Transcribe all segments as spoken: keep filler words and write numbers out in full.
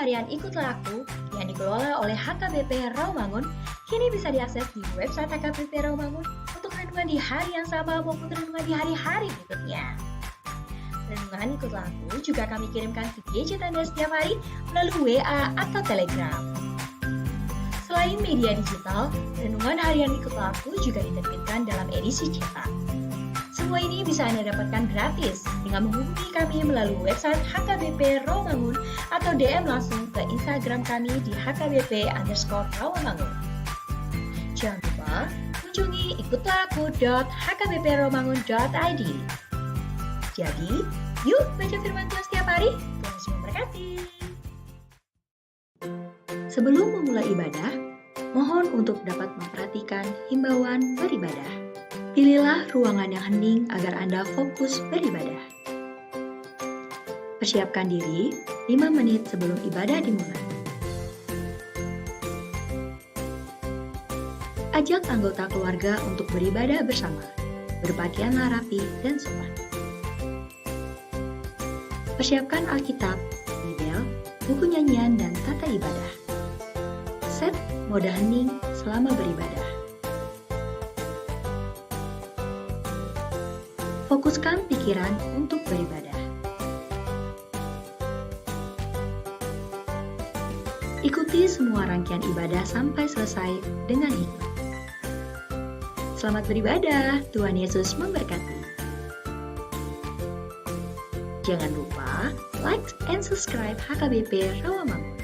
Harian Ikutlah Aku yang dikelola oleh H K B P Rawamangun kini bisa diakses di website H K B P Rawamangun untuk renungan di hari yang sama maupun renungan di hari-hari berikutnya. Renungan Ikutlah Aku juga kami kirimkan ke gadget Anda setiap hari melalui W A atau Telegram. Selain media digital, renungan harian Ikutlah Aku juga diterbitkan dalam edisi cetak. Semua ini bisa Anda dapatkan gratis dengan menghubungi kami melalui website H K B P Rawamangun atau D M langsung ke Instagram kami di H K B P underscore Rawamangun. Jangan lupa kunjungi ikutlah aku dot H K B P rawamangun dot I D. Jadi, yuk baca firman Tuhan setiap hari. Tuhan Yesus memberkati. Sebelum memulai ibadah, mohon untuk dapat memperhatikan himbauan beribadah. Pilihlah ruangan yang hening agar Anda fokus beribadah. Persiapkan diri lima menit sebelum ibadah dimulai. Ajak anggota keluarga untuk beribadah bersama. Berpakaianlah rapi dan sopan. Persiapkan Alkitab, Bibel, buku nyanyian, dan tata ibadah. Set mode hening selama beribadah. Fokuskan pikiran untuk beribadah. Ikuti semua rangkaian ibadah sampai selesai dengan hikmat. Selamat beribadah, Tuhan Yesus memberkati. Jangan lupa like and subscribe H K B P Rawamangun.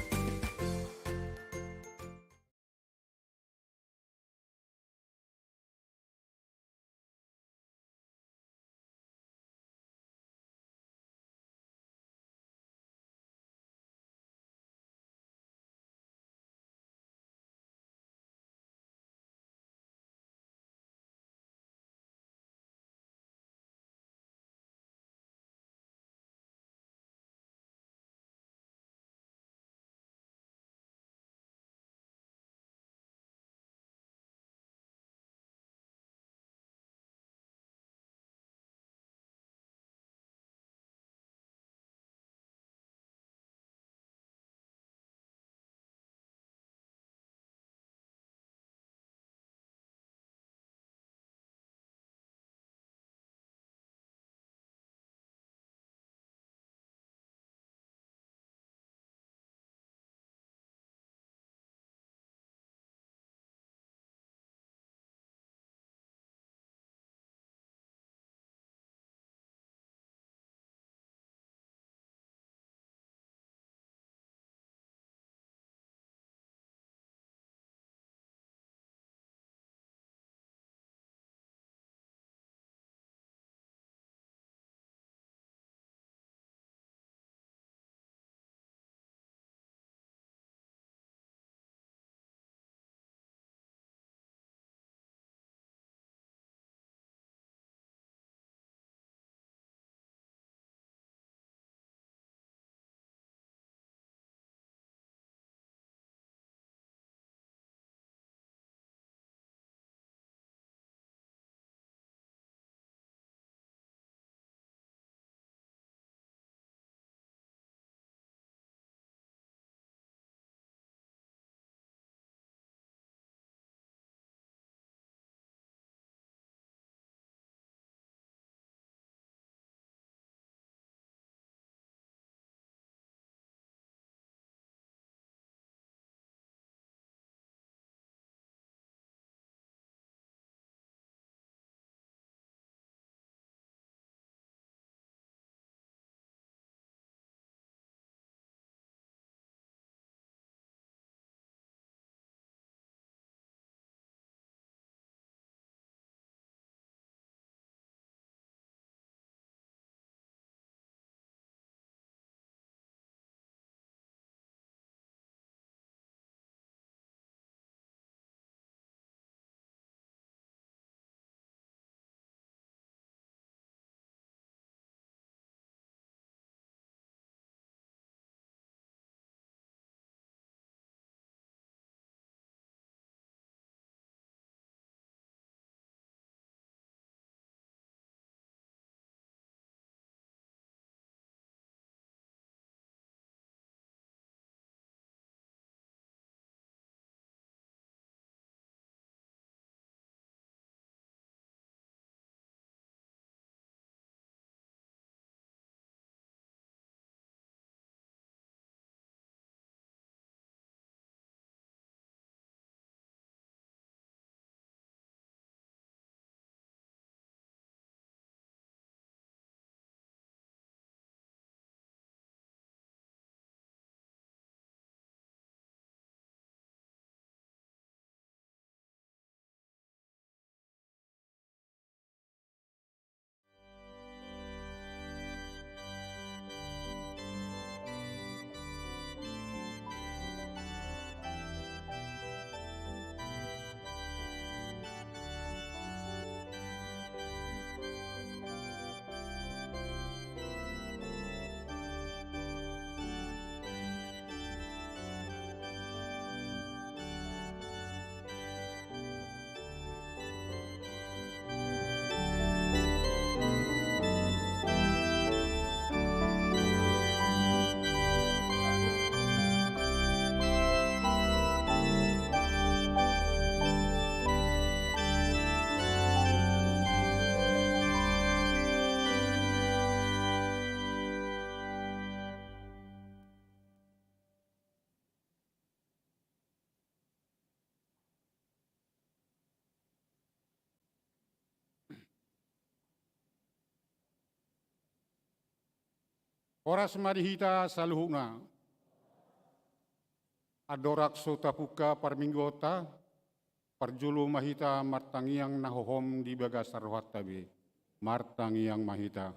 Horas ma di hita saluhutna. Andorang so tapungka parmingguonta, parjolo ma hita martangiang na hohom di bagasan rohanta be. Martangiang ma hita.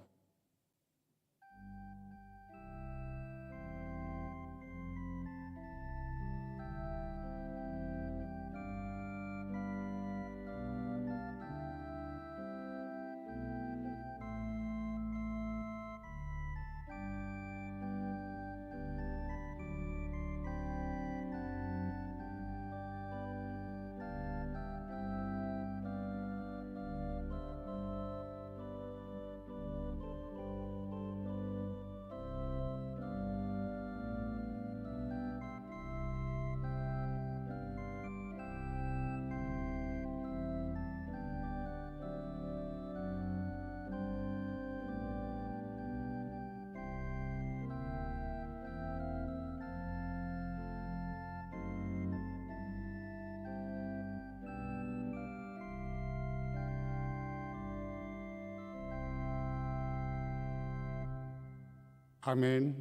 Amen.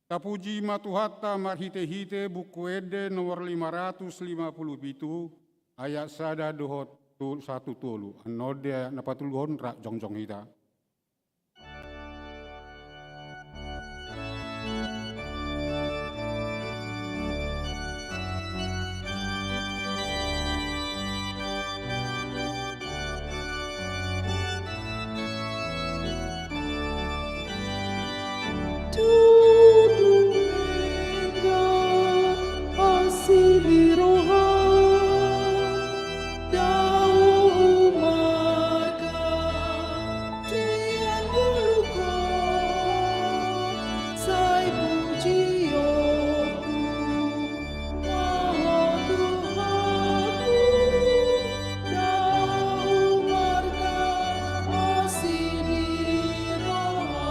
Tapuji ma Tuhanta marhitehite Buku Ende nomor lima ratus lima puluh pitu, ayat sada dohot tu-, satu tolu. Annon do ayat na patoluhon, rap jongjong hita. Asi ni roha, dao marga, sian ngolungku, sai pujionku, ma ho Tuhanku, dao marga, asi ni roha.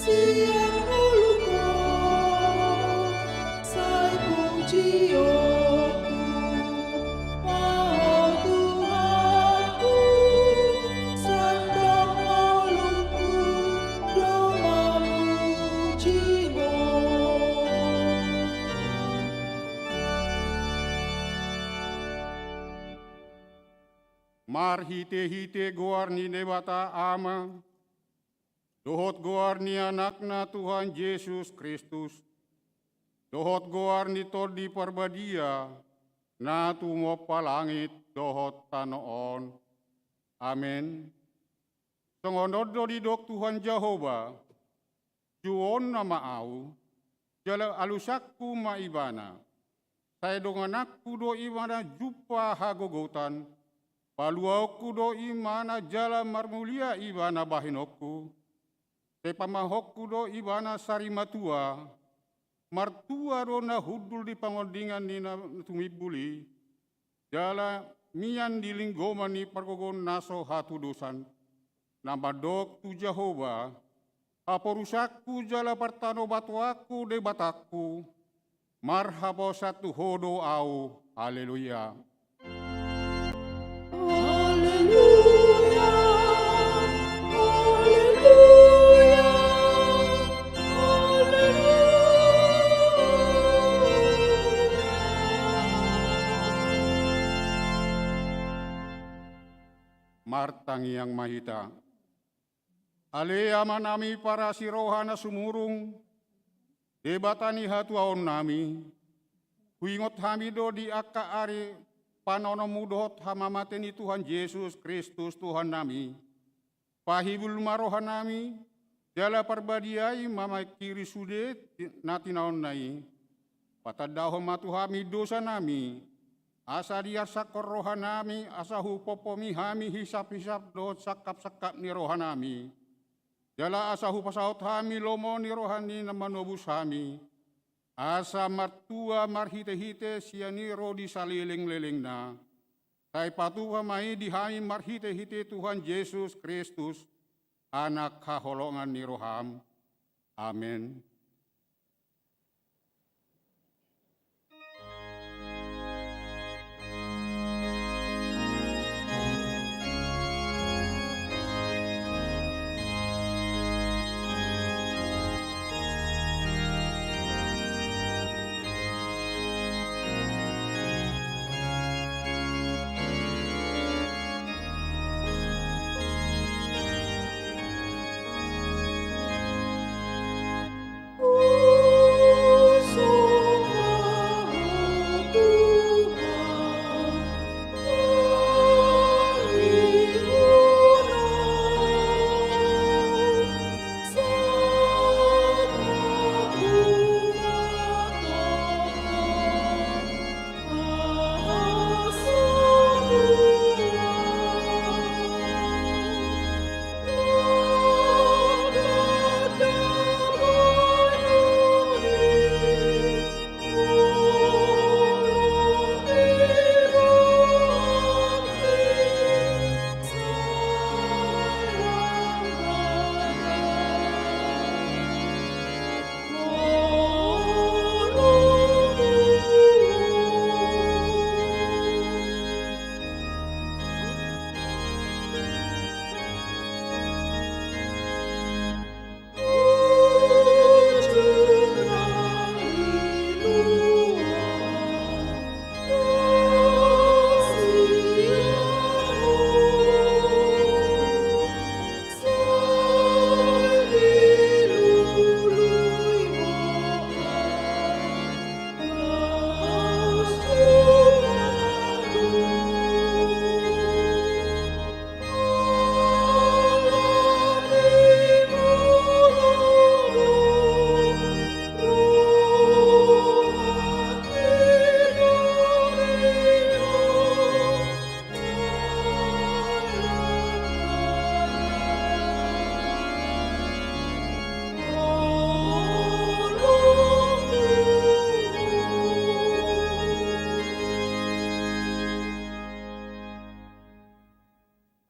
Sian ngolungku, sai pujionku, ma ho Tuhanku, sandok ngolungku do mamuji Ho. Marhitehite goar ni Debata Ama, dohot goar ni Anakna Tuhan Jesus Kristus, dohot goar ni Tondi Parbadia, na tumompa langit dohot tano on. Amen. Songon on do didok Tuhan Jahowa: Suoonna ma Ahu, jala alusanku ma Ibana. Sai dongananku do Ibana jumpa hagogotan, paluaonku do Ibana jala marmulia Ibana bahenonku. Sai pamahonku do Ibana sarimatua, martua do na hundul di pangondingan ni na tumimbul i, jala mian di linggoman ni pargogoon na so hatudosan. Na mandok tu Jahowa, haporusanku jala partanobatoanku, Debatangku, marhaposan tu Ho do ahu. Haleluya. Haleluya. Martangiang ma hita. Ale Amanami parasi roha na sumurung, Debata ni hatuaonnami, huingot hami do di angka ari panaononmu dohot hamamate ni Tuhan Jesus Kristus Tuhannami. Pahibul ma rohanami, jala parbadiai ma mangkiri sude ti-, na tinaonna i. Patandahon ma tu hami dosanami, asa diarsakkon rohanami, asa hupompomi hami hisap-hisap dohot sangkap-sangkap ni rohanami. Jala asa hupasaut hami lomo ni roha ni na manobus hami, asa martua marhite-hite sian i ro di saleleng-lelengna. Sai patupa ma i di hami marhite-hite Tuhan Jesus Kristus, Anak haholongan ni roham. Amen.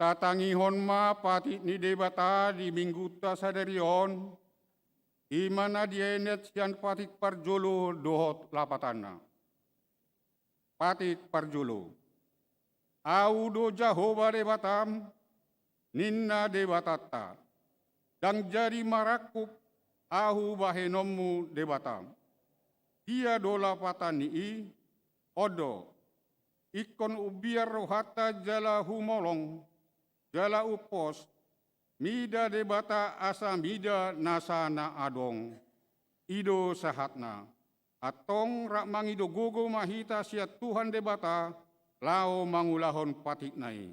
Tatangihon ma patik ni Debata di minggunta sadari on, i ma na dienet sian patik parjolo dohot lapatanna. Patik parjolo. Ahu do Jahowa Debatam, ninna Debatanta. Ndang jadi marangkup Ahu bahenonmu Debatam. Dia do lapatan ni i? On do, ingkon umbiar rohanta jala humolong, jala umpos, mida Debata asa mida nasa na adong. I do sahatna. Antong rap mangido gogo ma hita sian Tuhan Debata, laho mangulahon patikna i.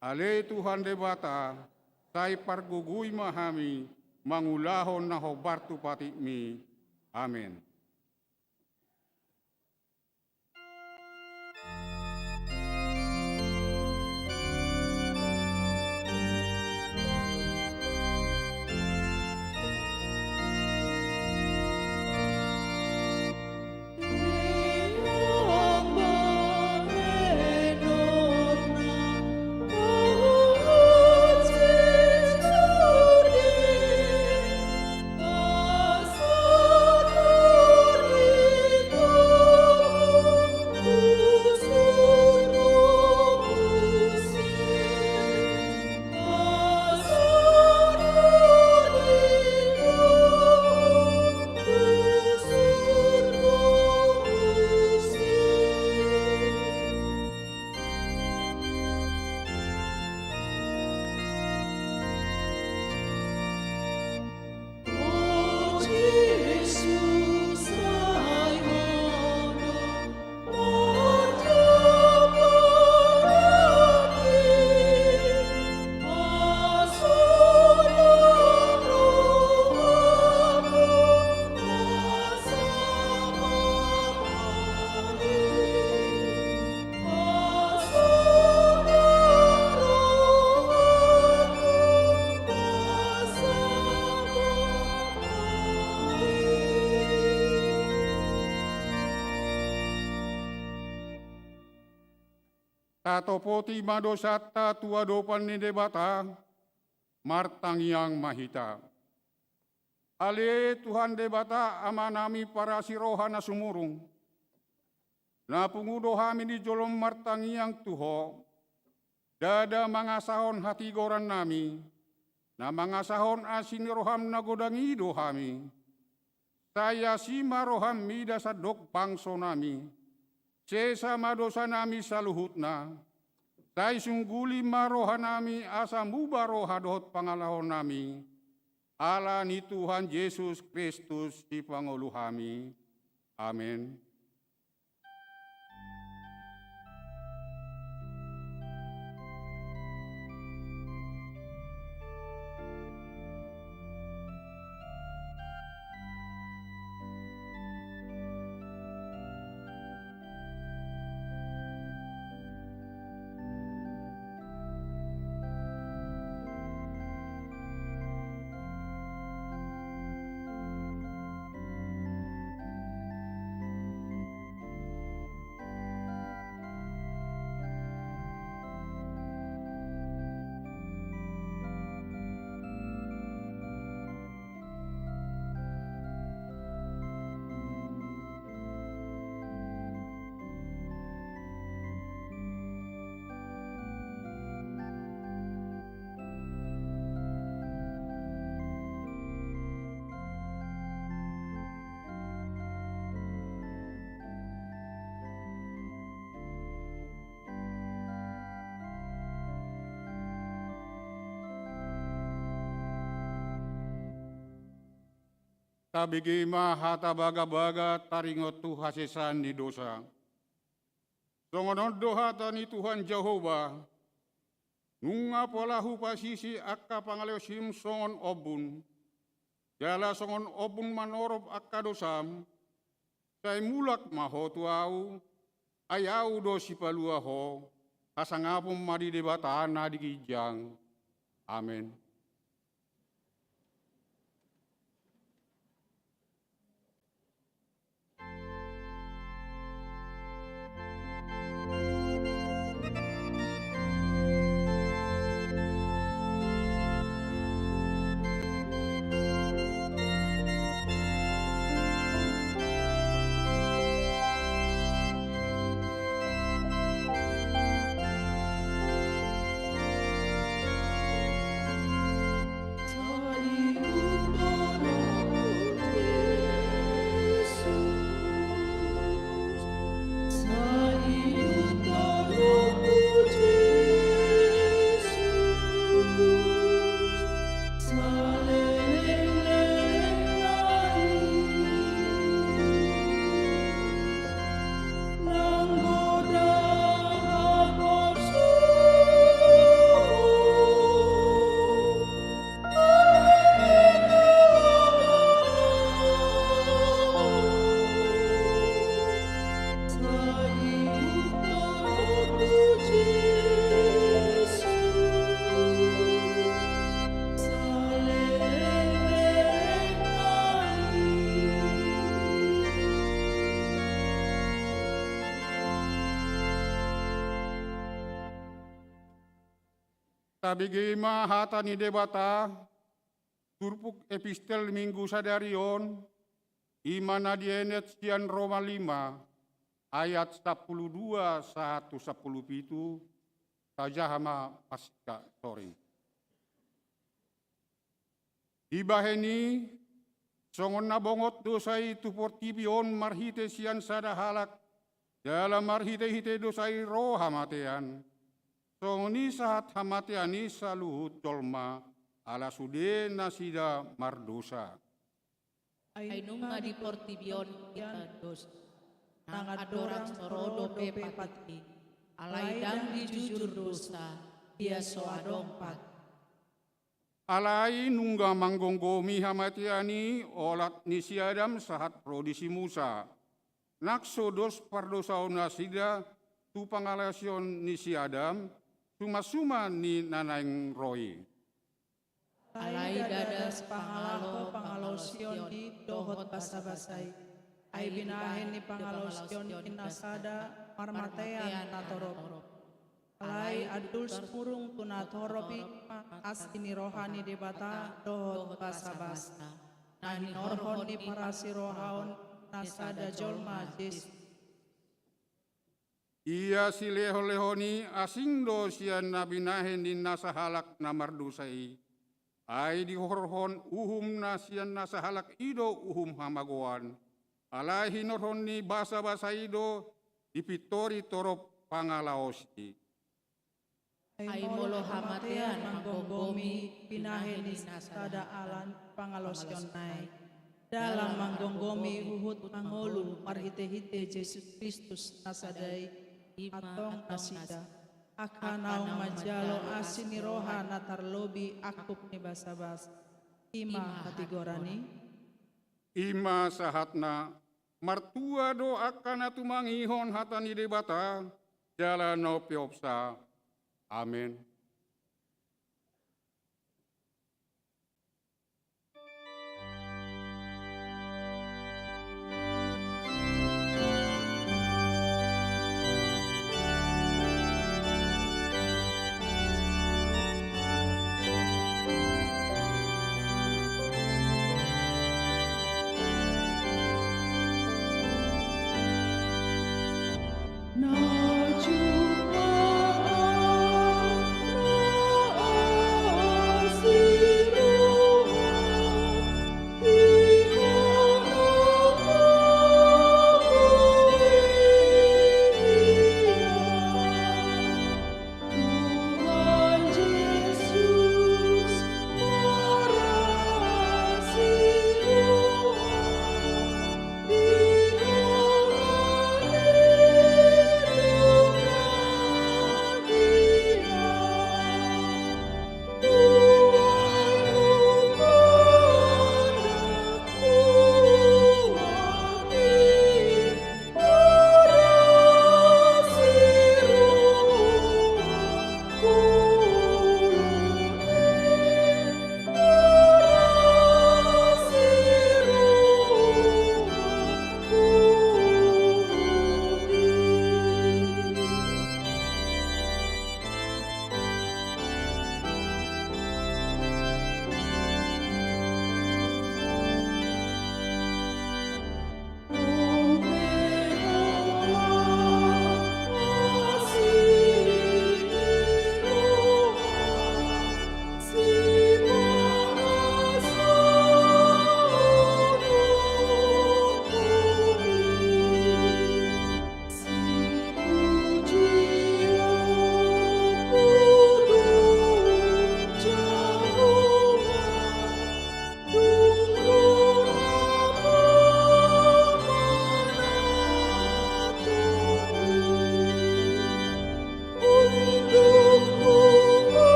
Ale Tuhan Debata, sai pargogoi ma hami mangulahon na hombar tu patikmi. Amen. Tatopoti ma dosanta tu adopan ni Debata, martangiang ma hita. Ale Tuhan Debata, Amanami parasi roha na sumurung, na pungu do hami di jolom martangiang tu Ho, ndada mangasahon hatigorannami, na mangasahon asi ni roham na godang i do hami. Sai asi ma roham mida sandok bangsonami. Sesa ma dosanami saluhutna. Sai sungguli ma rohanami asa muba roha dohot pangalahonami. Ala ni Tuhan Jesus Kristus Sipangolu hami. Amen. Tabege ma hata bagabaga taringot tu hasesaan ni dosa. Songon on do hata ni Tuhan Jahowa: Nunga pola hupasisi angka pangalaosim songon ombun, jala songon ombun manorop angka dosam, sai mulak ma ho tu Ahu, ai Ahu do Sipalua ho. Hasangapon ma di Debata na di ginjang. Amen. Tabege ma hata ni Debata, turpuk epistel Minggu sadari on, i ma na dienet sian Roma lima, ayat sampulu dua sahat tu sampulu pitu, tajaha ma pasika, sorry. Dibahen i, songon na bongot dosa i tu portibi on marhite sian sada halak, jala marhitehite dosa i ro hamatean, songon i sahat hamatean i saluhut jolma, ala sude nasida mardosa. Ai nunga di portibi on hita dos, nang andorang so ro dope patik i, alai ndang dijujur dosa, dia so adong patik. Alai nunga manggomgomi hamatean i olat ni si Adam sahat ro di si Musa, nang so dos pardosaonnasida tu pangalaosion ni si Adam, sumansuman ni na naeng ro i. Alai ndada sipangalaho pangalaosion i dohot basabasa i. Ai binahen ni pangalaosion i na sada, marmatean na torop. Alai andul sumurung tu na torop i ma asi ni roha ni Debata dohot basabasna, na hinorhon ni parasirohaon na sada jolma Jesus. Ia silehonlehon i asing do sian na binahen ni na sahalak na mardosa i. Ai dihorhon uhum na sian na sahalak i do uhum hamagoan. Alai hinorhon ni basabasa i do dipintori torop pangalaosi. Ai molo hamatean manggomgomi binahen ni sada alan pangalaosionna i, dalan manggomgomi huhut mangolu marhitehite Jesus Kristus na sada i, antong nasida, angka naung manjalo asi ni roha na tarlobi angkup ni basabasa. I ma hatigoran i. I ma sahatna, martua do angka na tumangihon hata ni Debata jala na umpeopsa. Amen.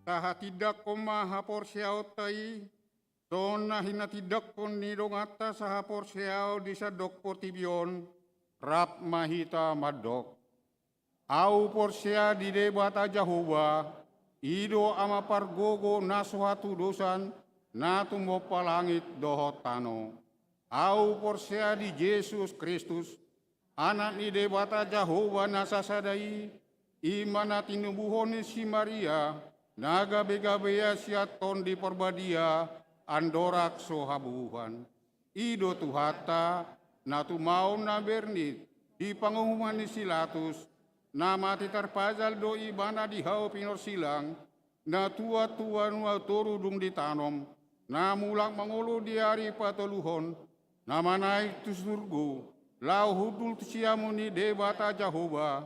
Tahatindangkon ma haporseaonta i, songon na hinatindangkon ni donganta sahaporseaon di sandok portibi on, rap ma hita mandok. Ahu porsea di Debata Jahowa, i do Ama pargogo na so hatudosan, na tumompa langit dohot tano. Ahu porsea di Jesus Kristus, Anak ni Debata Jahowa na sasada i, i ma na tinubuhon ni si Maria, na gabe-gabe ia sian Tondi Porbadia, andorang so habubuhan. I do Tuhanta, na tumaon na bernit, di panguhuman ni si Latus, na mate tarpajal do ibana di hau pinorsilang, na tua tu banua toru dung ditanom, na mulak mangolu di ari patoluhon, na manaek tu surgo, laho hundul tu siamun ni Debata Jahowa,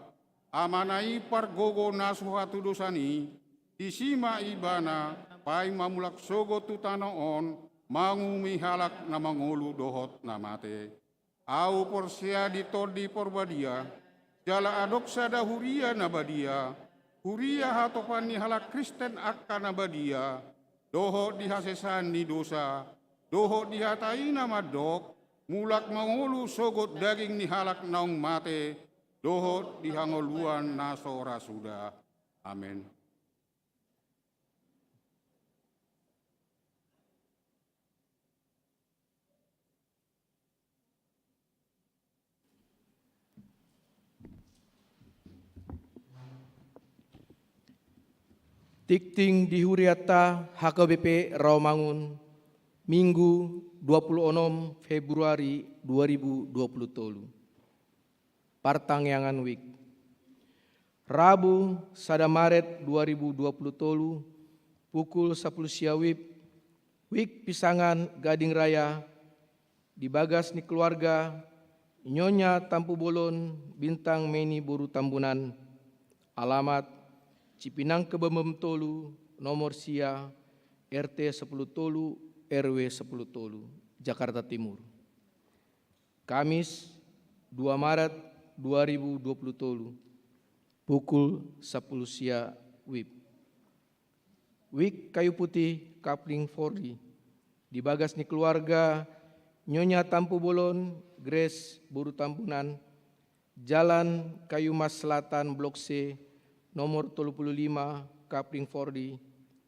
Amana i pargogo na so hatudosan i, disi ma ibana paima mulak sogot tu tano on, manguhumi halak na mangolu dohot na mate. Ahu porsea di Tondi Porbadia, jala adong sada huria na badia, Huria hatopan ni halak Kristen angka na badia, dohot di hasesaan ni dosa, dohot di hata i na mandok, mulak mangolu sogot daging ni halak naung mate, dohot di hangoluan na so ra suda. Amen. Tingting di hurianta H K B P Rawamangun, Minggu dua puluh onom Februari dua ribu dua puluh tolu. Partangiangan WIB. Rabu, sada Maret dua ribu dua puluh tolu, pukul sapuluh sia WIB, WIB Pisangan Gading Raya, di bagas ni keluarga Nyonya Tampubolon Bintang Meni boru Tambunan, alamat Cipinang Kebonbon tolu, nomor sia, R T sepuluh tolu, R W sepuluh tolu, Jakarta Timur. Kamis, dua Maret dua ribu dua puluh tolu, pukul sapuluh sia WIB. WIB Kayu Putih Kapling Fordi, di bagas ni keluarga Nyonya Tampubolon Grace boru Tambunan, Jalan Kayu Mas Selatan Blok C, nomor tolu puluh lima, Kapling Fordi,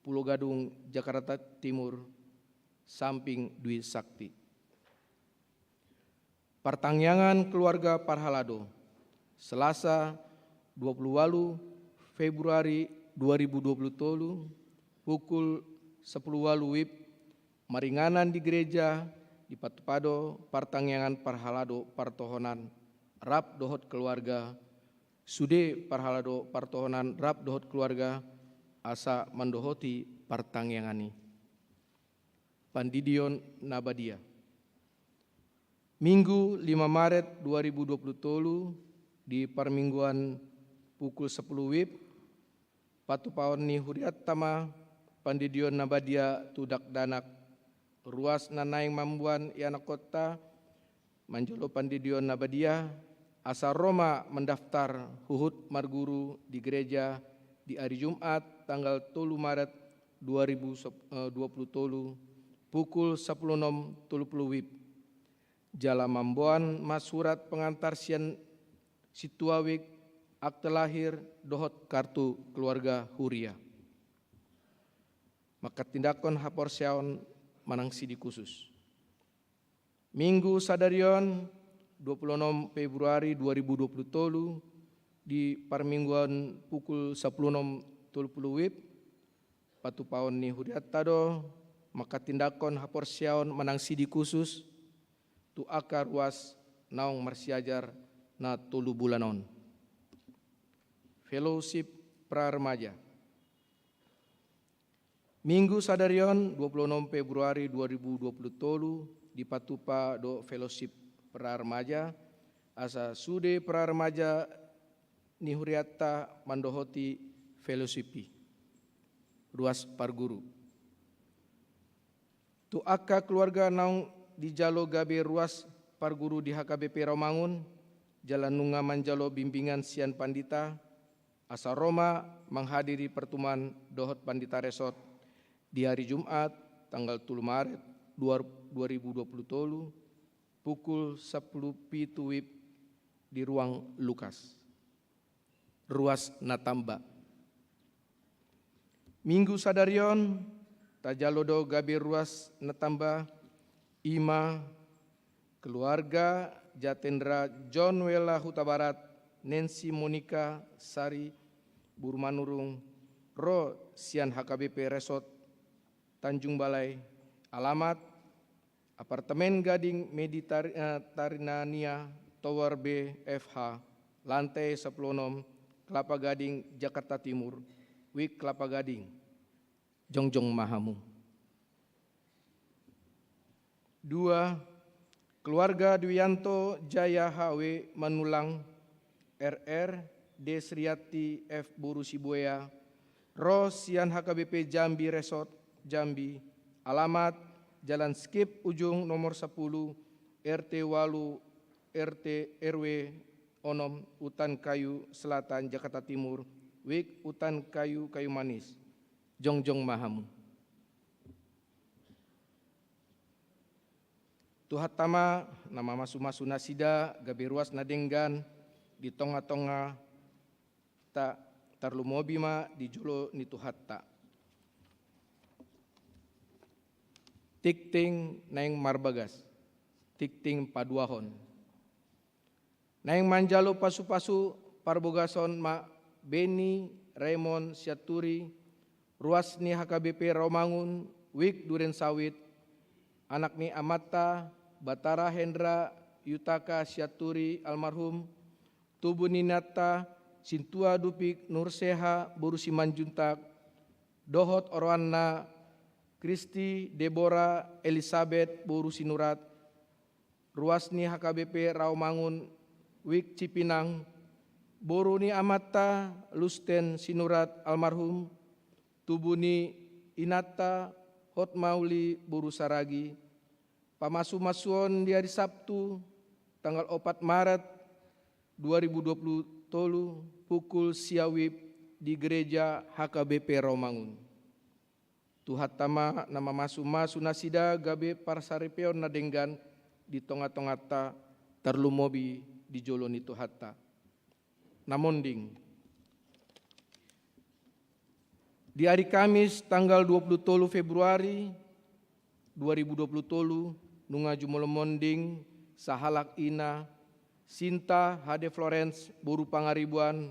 Pulo Gadung, Jakarta Timur, samping Dwi Sakti. Partangiangan keluarga parhalado. Selasa, dua puluh walu Februari dua ribu dua puluh tolu, pukul sapuluh walu WIB, maringanan di gereja, dipatupa do partangiangan parhalado partohonan rap dohot keluarga, sude parhalado partohonan rap dohot keluarga, asa mandohoti partangiangan i. Pandidion na badia. Minggu lima Maret dua ribu dua puluh tolu, di parmingguan pukul sapuluh WIB, patupaon ni hurianta ma pandidion na badia tu dakdanak, ruas na naeng mamboan ianakkonta manjalo pandidion na badia, asa ro ma mandaftar huhut marguru di gereja di ari Jumat tanggal tolu Maret dua ribu dua puluh tolu, pukul sapuluh onom tolu puluh WIB. Jala mamboan ma surat pengantar sian sintua WIB, akte lahir, dohot kartu keluarga huria. Manghatindanghon haporseaon manang sidi khusus. Minggu sadari on, dua puluh onom Februari dua ribu dua puluh tolu, di parmingguan pukul sapuluh onom tolu puluh WIB, patupaon ni hurianta do manghatindanghon haporseaon manang sidi khusus tu angka ruas naung marsiajar na tolu bulan on. Fellowship Pra Remaja. Minggu sadari on, dua puluh onom Februari dua ribu dua puluh tolu, dipatupa do fellowship pra remaja, asa sude pra remaja ni hurianta mandohoti fellowship i. Ruas parguru. Tu angka keluarga naung dijalo gabe ruas parguru di H K B P Rawamangun, jala nunga manjalo bimbingan sian pandita, asa ro ma manghadiri pertemuan dohot pandita resort di hari Jumat, tanggal tolu Maret dua, dua ribu dua puluh tolu, pukul sapuluh pitu WIB di ruang Lukas. Ruas na tamba. Minggu sadari on, tajalo do gabe ruas na tamba, i ma keluarga Jatendra John Wella Hutabarat, Nancy Monica Sari boru Manurung, ro sian H K B P Resort Tanjung Balai, alamat Apartemen Gading Mediterania Tower B F H, lantai sapuluh onom, Kelapa Gading, Jakarta Timur, WIB Kelapa Gading. Jongjong ma hamu. Dua, keluarga Dwianto Jaya H W Manulang, R R, Desrianti F boru Sibuea, ro sian H K B P Jambi Resort, Jambi, alamat Jalan Skip Ujung nomor sapuluh, R T walu, R T, R W onom, Utan Kayu Selatan, Jakarta Timur, wijk utan kayu-kayu manis. Jongjong ma hamu. Tuhanta ma na mamasu-masu nasida gabe ruas na denggan di tonga-tonganta, tarlumobi ma di jolo ni Tuhanta. Tingting naeng marbagas, tingting paduahon. Naeng manjalo pasu-pasu parbogason ma Beni Raymond Sianturi, ruas ni H K B P Rawamangun, wijk Duren Sawit, anak ni amanta Batara Hendra Yutaka Sianturi almarhum, tubu ni inanta Sintua Dupik Nurseha boru Simanjuntak, dohot oroanna Kristi Debora Elisabet boru Sinurat, ruas ni H K B P Rawamangun, wijk Cipinang, boru ni amanta Lusten Sinurat almarhum, tubu ni inanta Hotmauli boru Saragi. Pamasu-masuon di ari Sabtu tanggal opat Maret dua ribu dua puluh tolu pukul sia WIB di gereja H K B P Rawamangun. Tuhanta ma na mamasu-masu nasida gabe parsaripeon na denggan di tonga-tonganta, tarlumobi di jolo ni Tuhanta. Na monding. Di ari Kamis tanggal dua puluh tolu Februari dua ribu dua puluh tolu, nunga jumolo monding sahalak ina, Sinta Hade Florence boru Pangaribuan,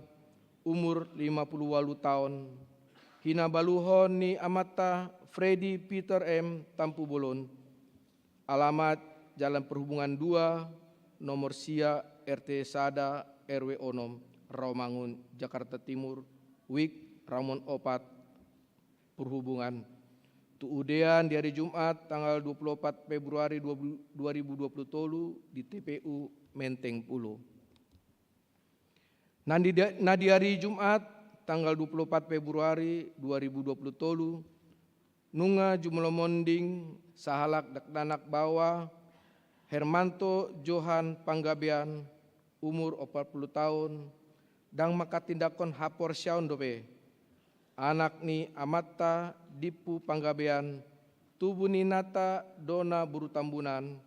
umur lima puluh ualu taon, hinabaluhon ni amanta Freddy Peter M Tampubolon, alamat Jalan Perhubungan dua, nomor sia, R T sada, R W onom, Rawamangun, Jakarta Timur, wijk Ramun opat, Perhubungan. Tu udean di ari Jumat tanggal dua puluh opat Februari dua ribu dua puluh tolu di T P U Menteng Pulo. Na di, na di ari Jumat tanggal dua puluh opat Februari dua ribu dua puluh tolu, nunga jumolo monding sahalak dakdanak baoa, Hermanto Johan Panggabean, umur opat puluh taon, ndang manghatindanghon haporseaon dope. Anak ni amanta Dimpu Panggabean, tubu ni inanta Dona boru Tambunan,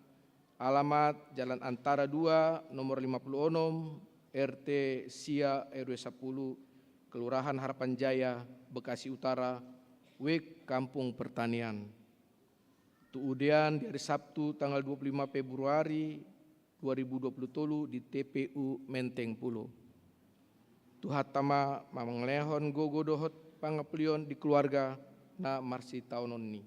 alamat Jalan Antara dua, nomor lima puluh onom, R T sia, R W sapuluh, Kelurahan Harapan Jaya, Bekasi Utara, wijk Kampung Pertanian. Tu udean di ari Sabtu tanggal dua puluh lima Februari dua ribu dua puluh tolu di T P U Menteng Pulo. Tuhanta ma mangalehon gogo dohot pangampuon di keluarga na marsitaononni.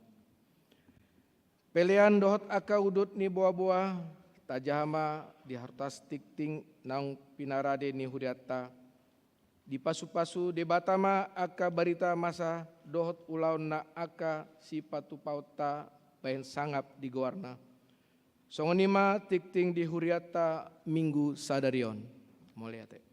Pelean dohot angka udut ni boa-boa tajaha ma di hartas tingting naung pinarade ni hurianta. Dipasu-pasu Debata ma angka barita masa dohot ulaon na angka sipatupaonta bahen sangap di goarna. Songon i ma tingting di hurianta Minggu sadari on. Mauliate.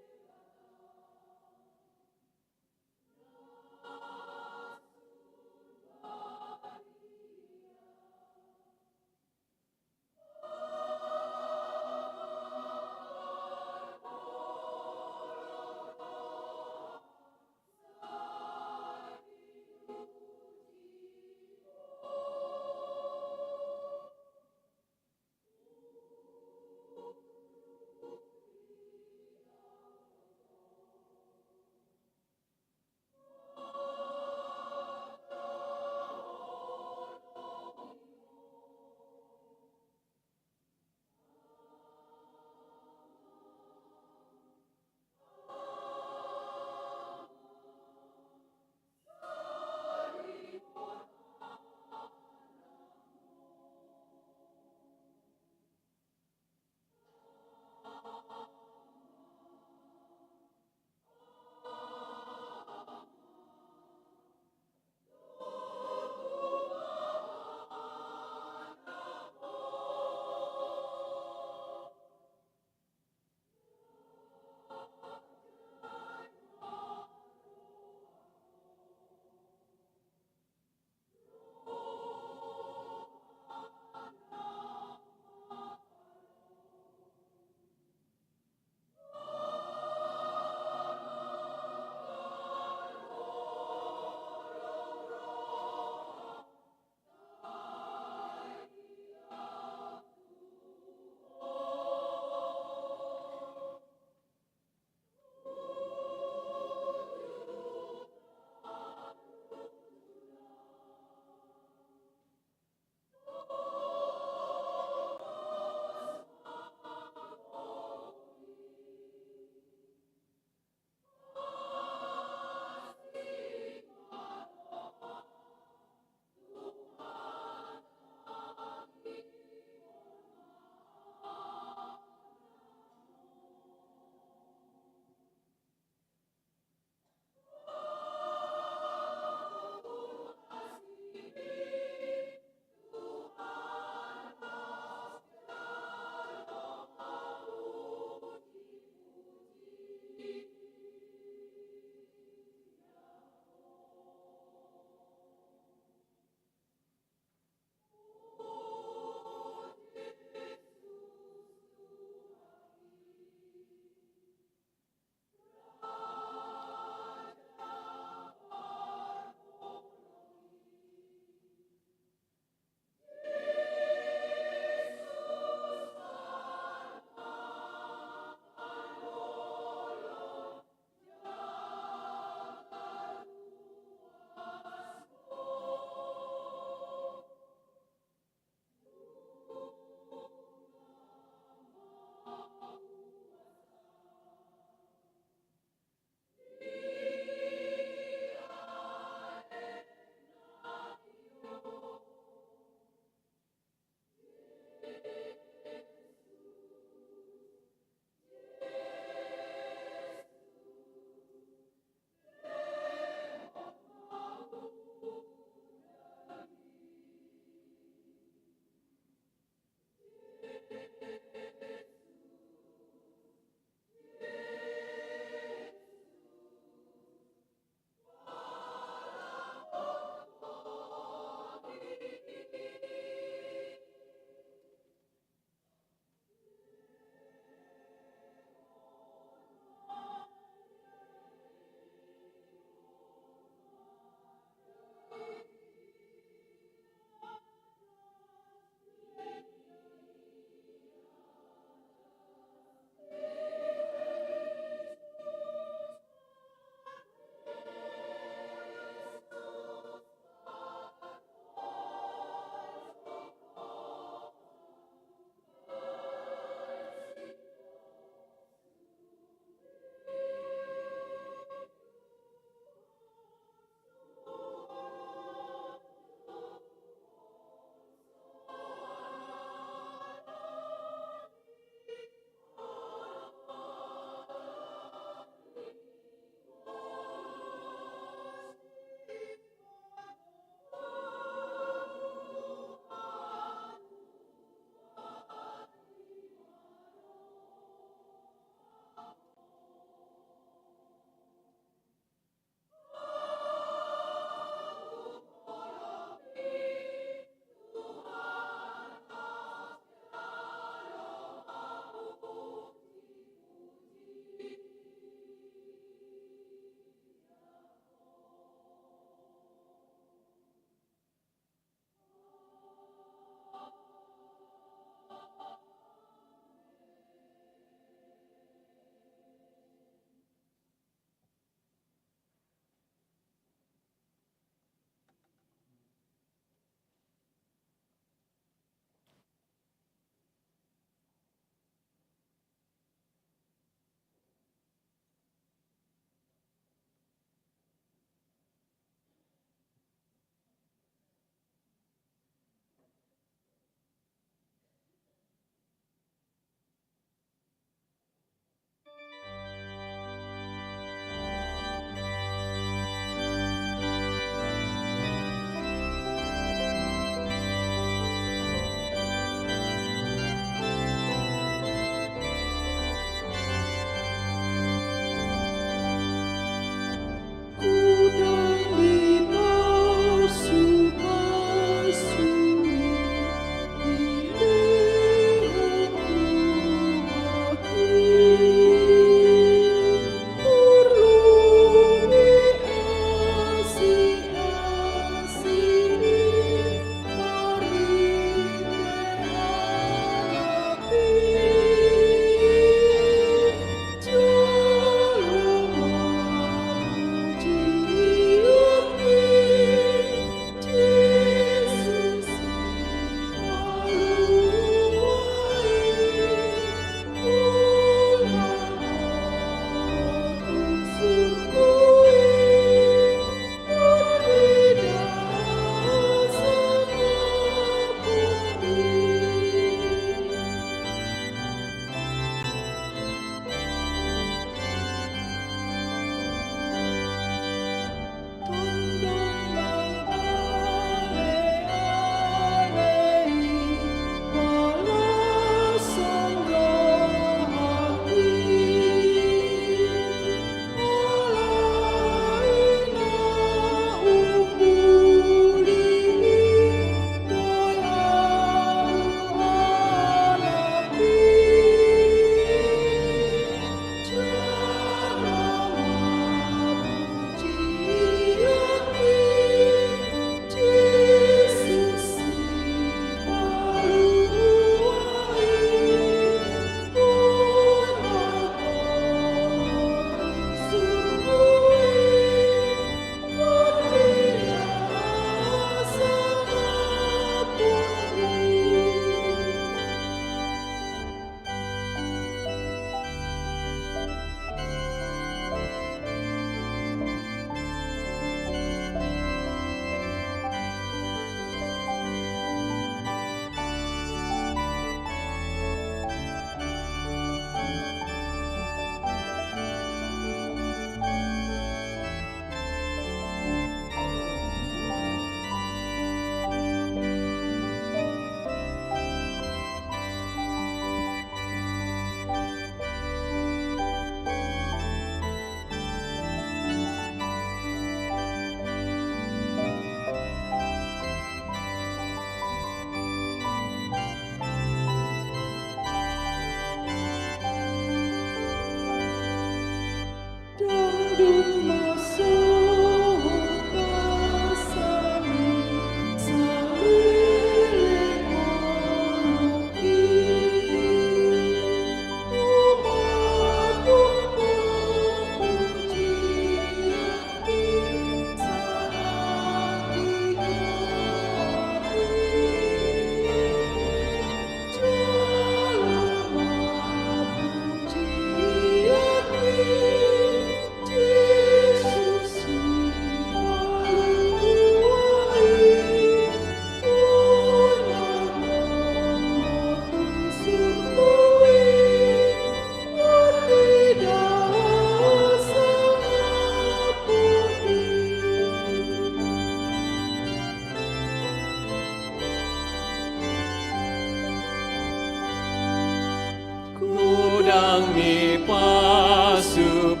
Yang ni pasupasu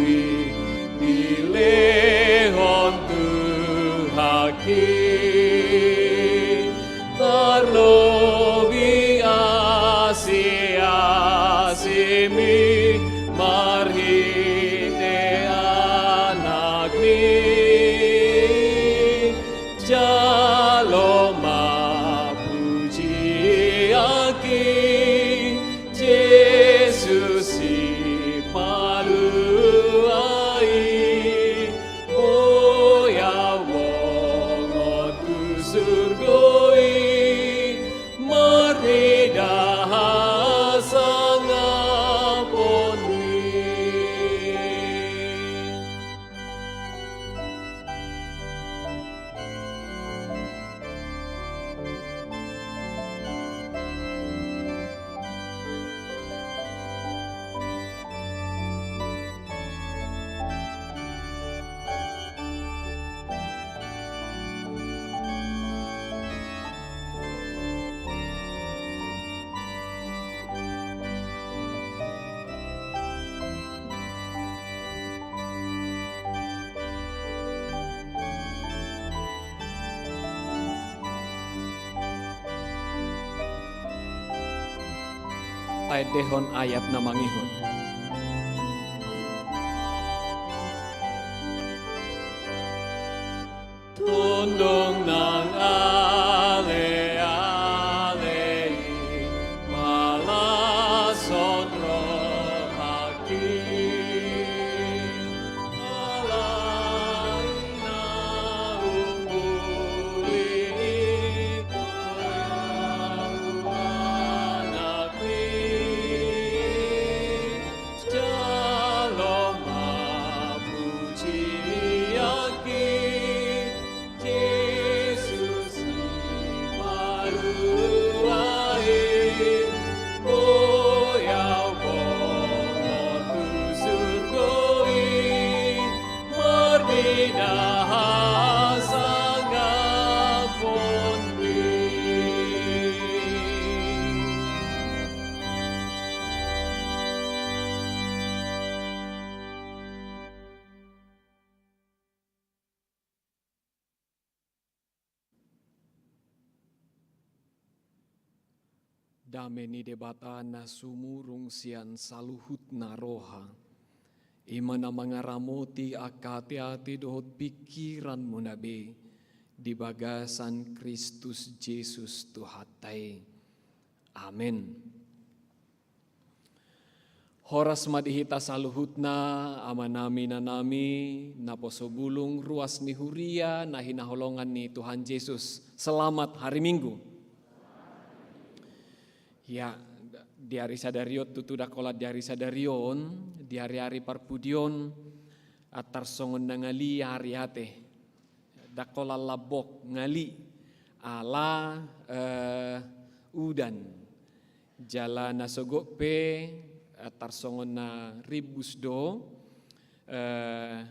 i dilehon Tuhanki, tarlobi asiasimi marhite Anakmi. Jalo ma pujianki Jesus Sipalua i, boi au bongot tu surgo i, marnida hasangapon i. Taendehon ayat na mangihut. Tondong nang aleale i, palas on rohangki. Alai na umbuli i, boi au Anakmi. Jalo ma pujianki, Jesus Sipalua i, boi au bongot tu surgo i, marnida hasangapon i. Dame ni Debata na sumurung sian saluhutna roha, i ma na mangaramoti angka ateate dohot pingkiranmuna be di bagasan Kristus Jesus Tuhanta i. Amen. Horas ma di hita saluhutna, amanami, inanami, naposo bulung, ruas ni huria na hinaholongan ni Tuhan Jesus. Selamat hari Minggu. Ya, di ari sadari on tutu, ndang holan di ari sadari on, di ari-ari parpudi on, antar songon na ngali ari ate. Ndang holan lambok ngali ala, eh, udan. Jala na sogot pe, eh, tarsongon na rimbus do, eh,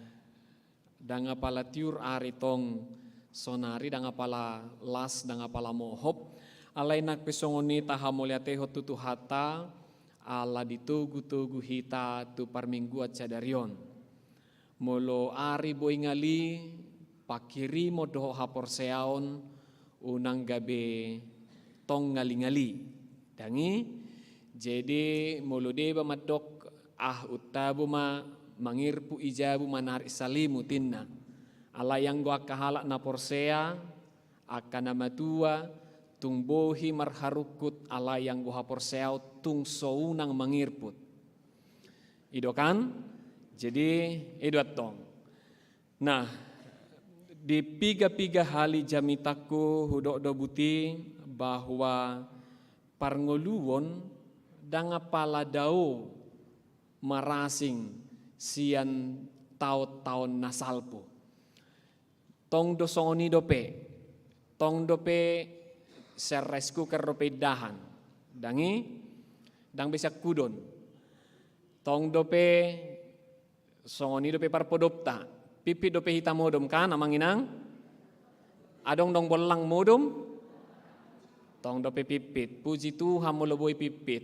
ndang apala tiur ari tong sonari, ndang apala las, ndang apala mohop. Alai nang pe songon i tahamauliatehon tu Tuhanta, ala ditogu-togu hita tu parmingguan sadari on. Molo ari boi ngali, panghirimon dohot haporseaon, unang gabe tong ngali-ngali. Ndang i? Jadi, molo deba mandok, ah, untabo ma mangirput i jabu manarik salimut, ninna. Alai anggo angka halak na porsea, angka na matua, tung bohi marharungkut, alai anggo haporseaon tung so unang mangirput. I do kan? Jadi, i do antong. Nah, di piga-piga hali jamitangku hudok do buti bahwa parngoluon ndang apala dao marasing sian taon-taon na salpu. Tong do songon i dope, tong dope sian rice cooker dope indahan. Ndang i, ndang be sian hudon. Tong dope, songon i dope parpodopta. Pipit dope hita modom kan, amang inang? Adong do bollang modom? Tong dope pipit. Puji Tuhan molo boi pipit.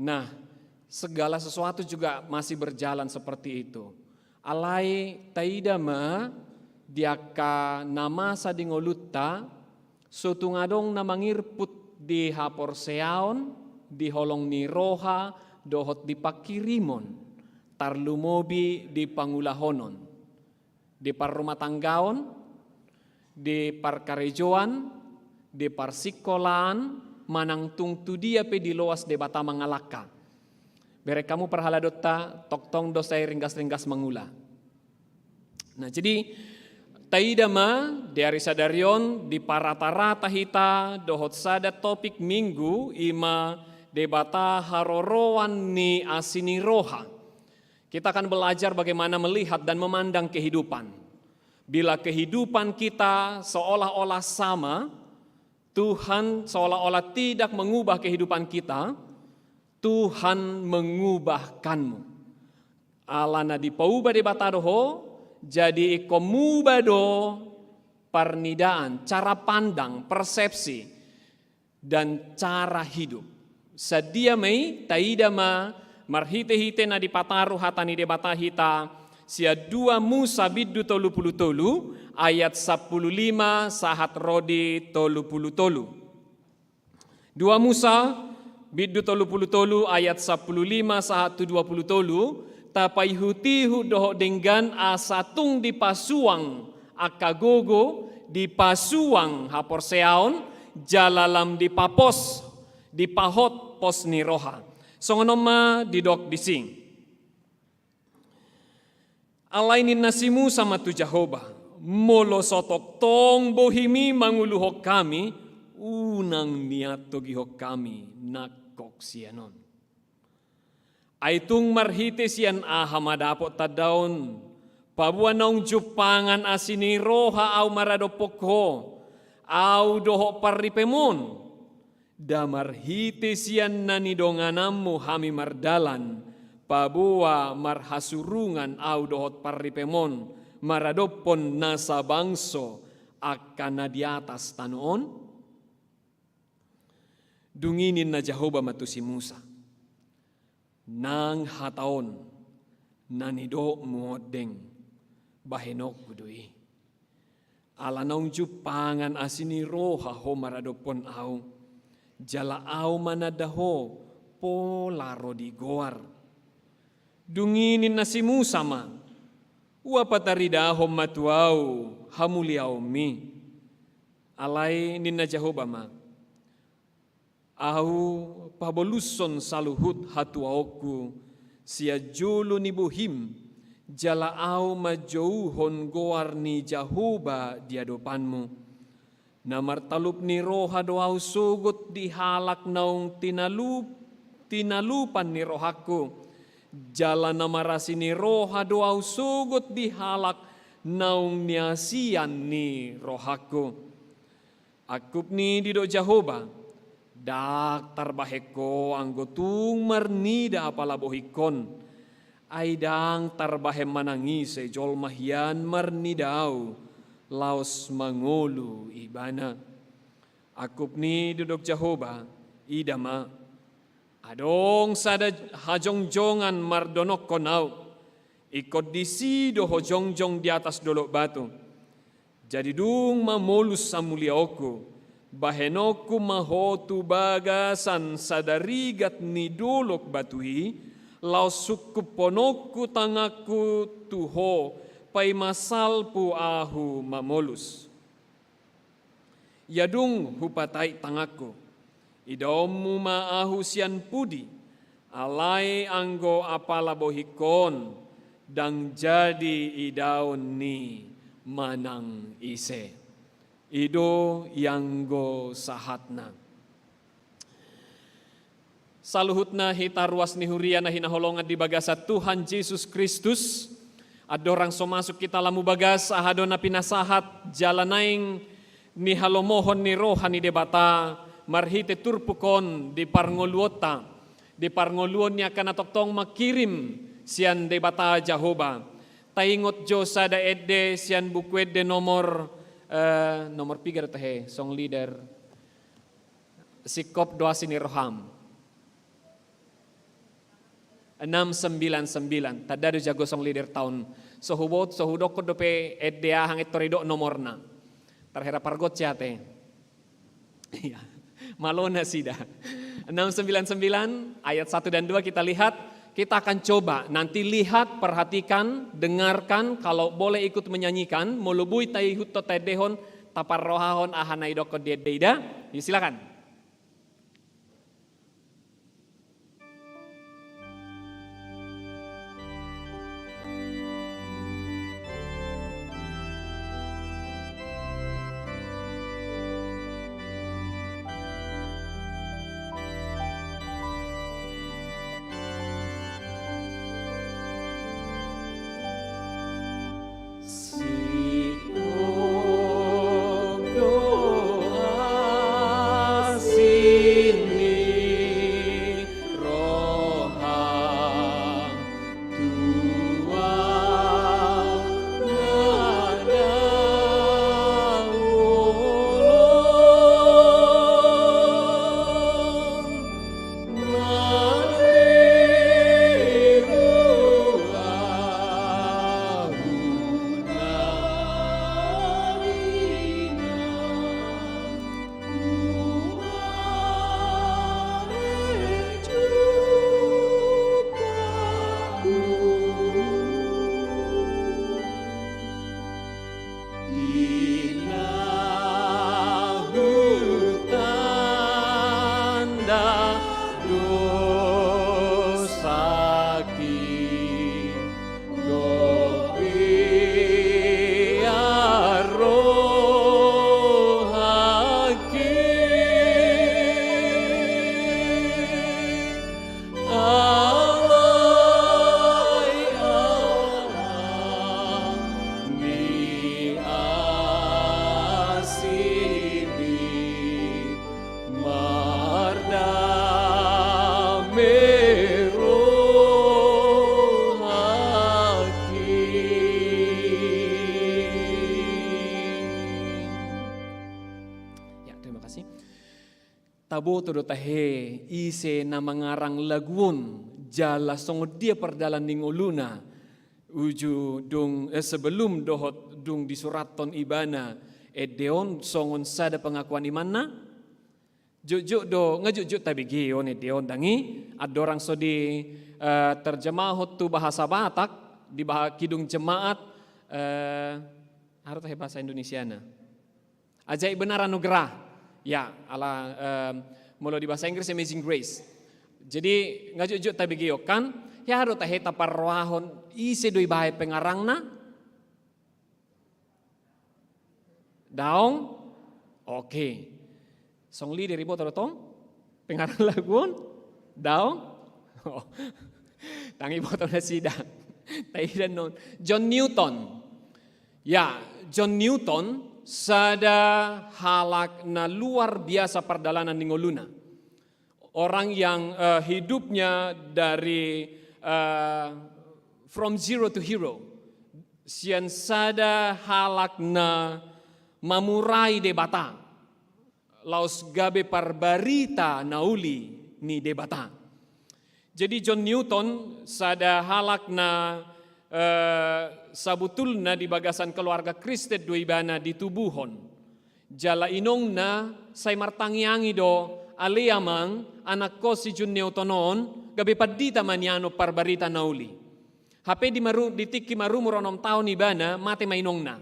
Nah, segala sesuatu juga masih berjalan seperti itu. Alai taida ma di angka na masa di ngolunta, so tung adong na mangirput di haporseaon, di holong ni roha, dohot di pangkirimon, tarlumobi di pangulahonon, di parrumatanggaon, di parkarejoan, di parsingkolaan, manang tung tu dia pe diloas Debata mangalangka. Bereng hamu parhaladonta, tongtong do sai ringgas-ringgas mangula. Nah, jadi taida ma di ari sadari on diparata-rata hita dohot sada topik Minggu, i ma Debata haroroan ni asi ni roha. Kita akan belajar bagaimana melihat dan memandang kehidupan. Bila kehidupan kita seolah-olah sama, Tuhan seolah-olah tidak mengubah kehidupan kita, Tuhan mengubahkanmu. Ala na dipauba Debata do ho, jadi ingkon muba do parnidaan, cara pandang, persepsi, dan cara hidup. Sadia ma i, taida ma marhite-hite na dipataru hata ni Debata hita, sian dua Musa bindu tolu pulu tolu ayat sampulu lima sahat ro di tolu pulu tolu. Dua Musa bindu tolu pulu tolu ayat sampulu lima sahat tu dua pulu tolu, tapaihut-ihut dohot denggan asa tung dipasuang angka gogo, dipasuang haporseaon, jala lam dipapos, dipahot pos ni roha. Songon on ma didok disi. Alai ninna si Musa ma tu Jahowa, molo so tongtong bohim i manguluhon hami, unang nian togihon hami nangkok sian on. Ai tung marhite sian aha ma dapot tanda on, paboa naung jumpangan asi ni roha ahu maradophon ho, ahu dohot parripem on? Nda marhite sian na nidongananmu hami mardalan, paboa marhasurungan ahu dohot parripem on maradophon nasa bangso angka na di atas tano on? Dung i ninna Jahowa ma tu si Musa, nang hata on na nidokmu ondeng, bahenonku do i. Ala naung jumpangan asi ni roha ho maradophon ahu, jala ahu mananda ho pola ro di goar. Dung i ninna si Musa ma, ua pataridahon ma tu ahu hamuliaonmi. Alai ninna Jahowa ma, ahu pabolushon saluhut hatuaonku sian jolo ni bohim, jala ahu manjouhon goar ni Jahowa di adopanmu. Na martalup ni roha do ahu sogot di halak naung tinalup, tinalupan ni rohangku, jala na marasi ni roha do ahu sogot di halak naung niasian ni rohangku. Angkup ni didok Jahowa, ndang tarbahen ho anggo tung marnida apala bohingkon, ai ndang tarbahen manang ise jolma hian marnida ahu laos mangolu ibana. Angkup ni didok Jahowa, ida ma, adong sada hajongjongan mardonokkon ahu, ingkon disi do ho jongjong di atas dolok batu. Jadi dung mamolus hamuliaonku, bahenonku ma ho tu bagasan sada rigat ni dolok batu i, laos sungkuphononku tanganku tu ho, paima salpu ahu mamolus. Ia dung hupatait tanganku, idaonmu ma ahu sian pudi, alai anggo apala bohingkon, ndang jadi idaon ni manang ise. I do ianggo sahatna. Saluhutna hita ruas ni huria na hinaholongan di bagasan Tuhan Jesus Kristus, andorang so masuk hita lamu bagas aha do na pinasahat jala naeng nihalomohon ni roha ni Debata marhite turpuk on di parngoluonta, di parngoluon ni angka na tongtong mangkirim sian Debata Jahowa. Taingot jo sada ende sian Buku Ende nomor, eh, nomor piga do tahe, song leader. Singkop do asi ni roham. Enam sembilan sembilan. Tanda do jago song leader town. So huboto, so hudokkon dope ende aha nga tor didok nomorna. Tar hera pargot siate. Iya. Malo nasida. Enam sembilan sembilan ayat satu dan dua kita lihat. Kita akan coba nanti lihat, perhatikan, dengarkan, kalau boleh ikut menyanyikan, molo boi taihuthon, taendehon, taparrohahon aha na didokkon di ende i da. Ya, silakan. Ya, terima kasih. Taboto do tahe ise na mangarang lagu on, jala songon dia pardalan ni ngoluna, uju dung, eh, sebelum dohot dung disurathon ibana ende on songon sada pengakuan imanna? Jotjot do, nga jotjot tabege on ende on dang i, andorang so di, eh, terjemahon tu bahasa Batak, di bah-, Kidung Jemaat, eh, aha do tahe bahasa Indonesiana. Ajaib Benar Anugerah. Ya, ala, em, molo di bahasa Inggris Amazing Grace. Jadi, nga jotjot tabege on kan, hea do tahe taparrohahon ise do dibahen pengarangna? Daong? Oke. Song leader iboto do tong? Pengarang lagu on? Daong? Oh. Dang iboto nasida. Taida non. John Newton. Ya, John Newton sada halak na luar biasa pardalanan ni ngoluna. Orang yang, eh, hidupnya dari, eh, from zero to hero. Sian sada halak na mamurai Debata. Laos gabe parbarita na uli ni Debata. Jadi John Newton sada halak na, eh, sabutulna di bagasan keluarga Kristen do ibana ditubuhon. Jala inongna sai martangiangi do, ale amang, anakko si John Newton on, gabe pandita ma nian on parbarita na uli. Hape di maru-, di tingki marumur onom taon ibana, mate ma inongna.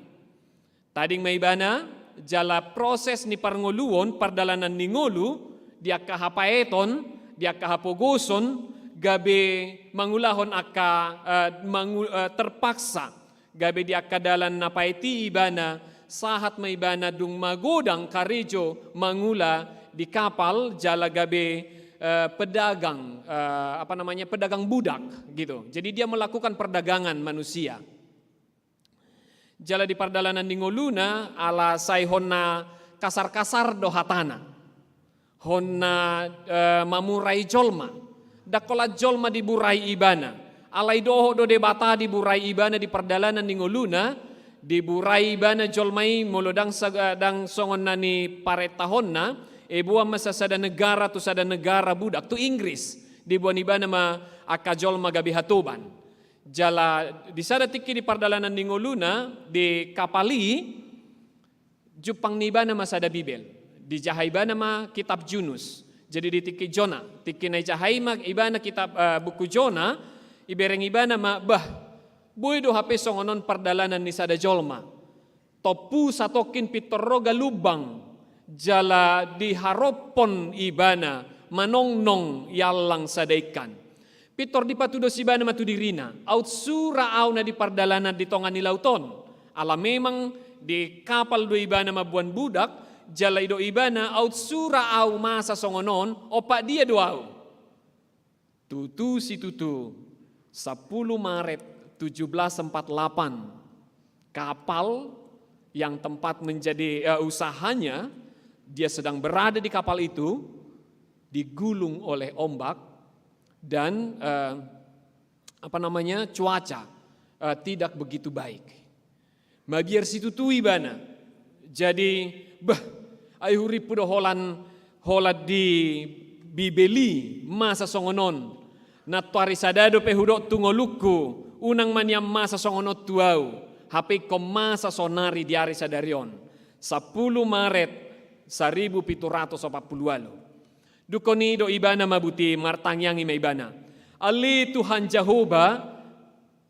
Tading ma ibana, jala proses ni parngoluon, pardalanan ni ngolu, di angka hapaeton, di angka hapogoson, gabe mangulahon angka, eh, mangu-, eh, terpaksa, gabe di angka dalan na paet i ibana, sahat ma ibana dung magodang karejo mangula di kapal, jala gabe, eh, pedagang, eh, apa namanya, pedagang budak, gitu. Jadi dia melakukan perdagangan manusia. Jala di pardalanan ni ngoluna, ala sai honna kasar-kasar do hatana. Honna, eh, mamurai jolma. Ndang holan jolma diburai ibana. Alai dohot do Debata diburai ibana di pardalanan ni ngoluna, diburai ibana jolma i molo ndang sa-, ndang songon na niparentahonna, eh, boan ma sa-, sada negara tu sada negara budak, tu Inggris. Diboan ibana ma angka jolma gabe hatoban. Jala di sada tingki di pardalanan ni ngoluna di kapal i, jumpang ni ibana ma sada Bibel. Dijaha ibana ma kitab Junus. Jadi di tingki Jona, tingki na ijaha i ma ibana kitab, eh, buku Jona, ibereng ibana ma, bah, boi do hape songon on pardalanan ni sada jolma. Tompu satongkin pintor ro galumbang, jala diharophon ibana manongnong i allang sada ingkan. Pintor dipatudos ibana ma tu dirina, aut sura au na di pardalanan di tonga ni laut on. Ala memang di kapal do ibana mamboan budak, jala didok ibana, aut sura au masa songon on, ompat dia do au. Tutu situtu, sapuluh Maret tujuh belas empat delapan, kapal yang tempat menjadi, eh, usahanya, dia sedang berada di kapal itu, digulung oleh ombak dan, eh, apa namanya, cuaca, eh, tidak begitu baik. Mabiar situtu ibana. Jadi, bah, ai hurippu do holan, holan di Bibel i masa songon on. Nantoari sada dope hudok tu ngolungku, unang ma nian masa songon on tu au, hape ingkon masa sonari di ari sadari on. Sapuluh Maret saribu pitu ratus opat pulu ualu. Dungkon i didok ibana ma buti, martangiang i ma ibana. Ale Tuhan Jahowa,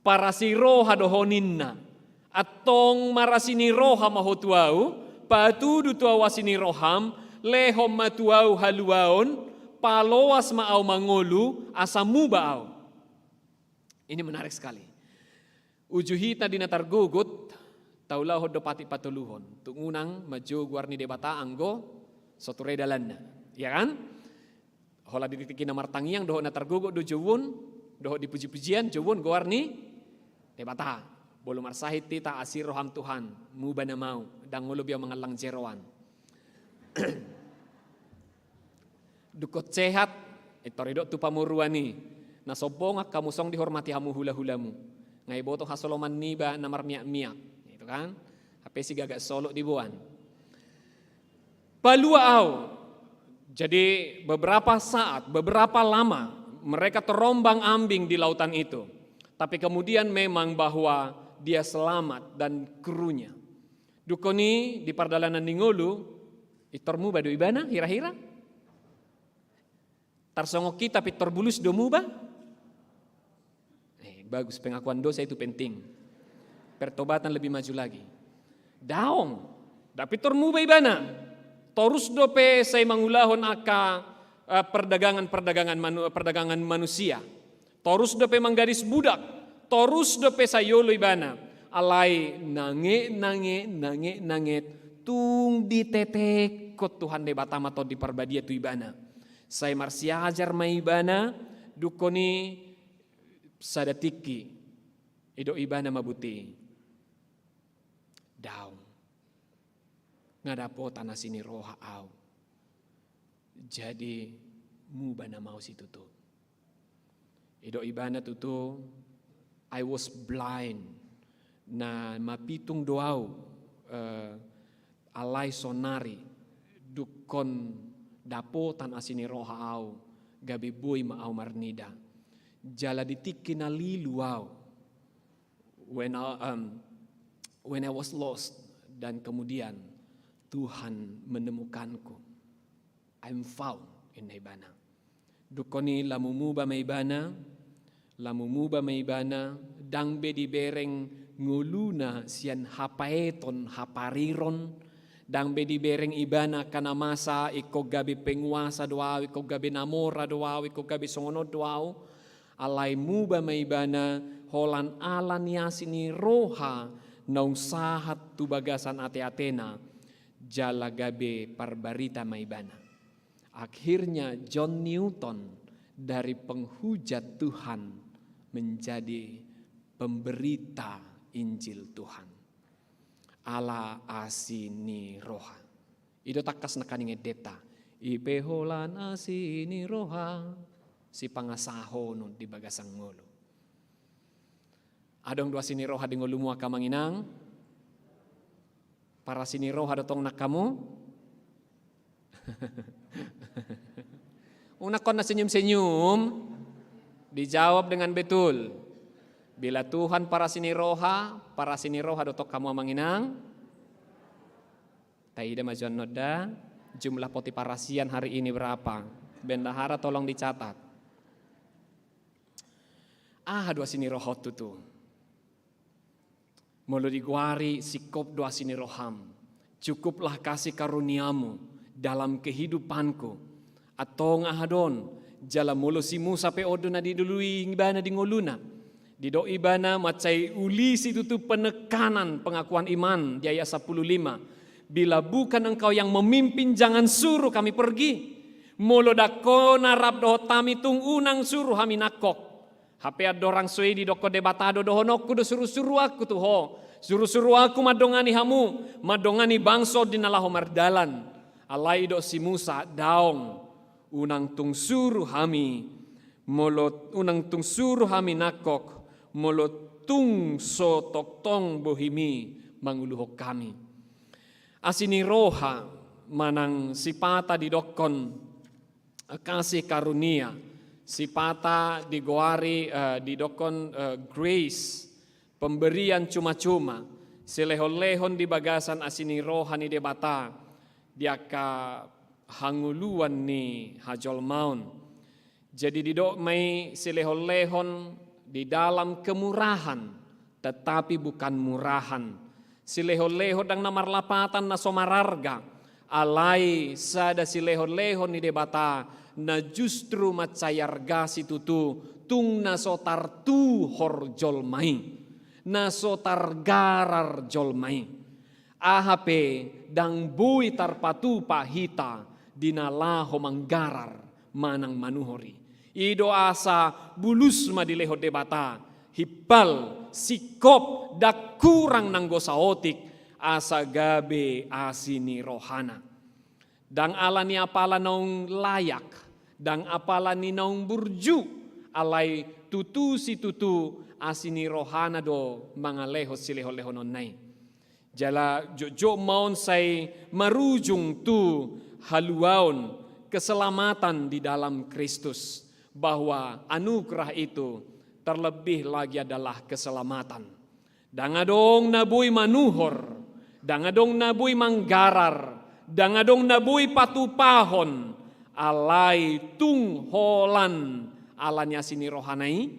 parasi roha do Ho ninna. Antong marasi ni roha ma Ho tu au, patudu tu au asi ni roham, lehon ma tu au haluaon, paloas ma au mangolu, asa muba au. Ini menarik sekali. Uju hita di na targogot, taulahon do patik patoluhon. Tung unang manjou goar ni Debata anggo so ture dalanna. Iya kan? Holan di tingki na martangiang dohot na targogot do jouon, dohot di puji-pujian jouon goar ni Debata. Molo marsahit hita asi roham Tuhan, muba nama au, ndang olo be au mangallang jeroan. Dungkon sehat, pintor didok tu pamoruan i, na sombong angka musong dihormati hamu hula-hulamu. Nga iboto hasoloman niba na marmiak-miak, gitu kan? Hape sigagak solot diboan. Palua au. Jadi beberapa saat, beberapa lama mereka terombang-ambing di lautan itu. Tapi kemudian memang bahwa dia selamat dan krunya. Dungkon i di pardalanan ni ngolu, pintor muba do ibana, hira-hira? Tarsongon hita pintor bulus do muba? Eh, bagus, pengakuan dosa itu penting. Pertobatan lebih maju lagi. Daong, ndang pintor muba ibana. Torus dope sai mangulahon angka, eh, perdagangan-perdagangan manu-, perdagangan manusia. Torus dope manggadis budak. Torus dope sai olo ibana. Alai nanget-nanget, nanget-nanget, tung ditetekhon Tuhan Debata ma Tondi Parbadia tu ibana. Sai marsiajar ma ibana, dungkon i sada tingki, didok ibana ma buti. Daong. Nga dapotan asi ni roha au. Jadi muba nama au situtu. Didok ibana tutu, I was blind. Na mapitung do au, eh, alai sonari dungkon dapotan asi ni roha au, gabe boi ma au marnida. Jala di tingki na lilu au. When I, um, when I was lost, dan kemudian Tuhan menemukanku. I'm found, inna ibana. Dungkon i lamu muba ma ibana, lamu muba ma ibana, ndang be dibereng ngoluna sian hapaeton, hapariron, ndang be dibereng ibana angka na masa, ingkon gabe penguasa do au, ingkon gabe na mora do au, ingkon gabe songon on do au, alai muba ma ibana holan ala ni asi ni roha naung sahat tu bagasan ate-atena, jala gabe parbarita ma ibana. Akhirnya John Newton dari penghujat Tuhan menjadi pemberita Injil Tuhan. Ala asi ni roha. I do tangkas nangkaning endenta. I pe holan asi ni roha sipangasahon di bagasan ngolu. Adong do asi ni roha di ngolumu angka amang inang? Parasi ni roha do tong nang hamu? Unang hon na senyum-senyum. Dijawab dengan betul. Bila Tuhan parasi ni roha, parasi ni roha do tong hamu amang inang. Taida ma jo annon da, jumlah potiparasian hari ini berapa? Bendahara tolong dicatat. Aha do asi ni roha on tutu? Molo digoari singkop do asi ni roham, cukuplah kasih karuniamu dalam kehidupanku. Antong aha do on, jala molo si Musa pe on do na didului ibana di ngoluna. Didok ibana mansai uli situtu penekanan pengakuan iman di ayat sampulu lima. Bila bukan engkau yang memimpin, jangan suruh kami pergi. Molo ndang ho na rap dohot hami, tung unang suru hami nangkok. Hape andorang so i didokkon Debata do dohononku do suru-suruanku tu ho. Suru-suruanku mandongani hamu, mandongani bangso di na laho mardalan. Alai didok si Musa, daong, unang tung suru hami, molo unang tung suru hami nangkok, molo tung so tongtong bohimi manguluhon hami. Asi ni roha manang sipata didokkon kasih karunia, sipata digoari, eh, didokkon, eh, grace, pemberian cuma-cuma, silehon-lehon di bagasan asi ni roha ni Debata di angka hangoluan ni hajolmaon. Jadi didok ma i silehon-lehon di dalam kemurahan, tetapi bukan murahan. Silehon-lehon ndang na marlapatan na so mararga, alai sada silehon-lehon ni Debata na justru mansai arga situtu, tung na so tartuhor jolma i, na so targarar jolma i. Aha pe ndang boi tarpatupa hita di na laho manggarar manang manuhor i. I do asa bulus ma dilehon Debata, himpal, singkop, ndang kurang nanggo saotik, asa gabe asi ni rohana. Ndang ala ni apala naung layak, ndang apala ni naung burju, alai tutu situtu asi ni rohana do mangalehon silehon-lehononna i. Jala jotjot ma on sai marujung tu haluaon, keselamatan di dalam Kristus, bahwa anugerah itu terlebih lagi adalah keselamatan. Ndang adong na boi manuhor, ndang adong na boi manggarar, ndang adong na boi patupahon, alai tung holan ala ni asi ni rohana i,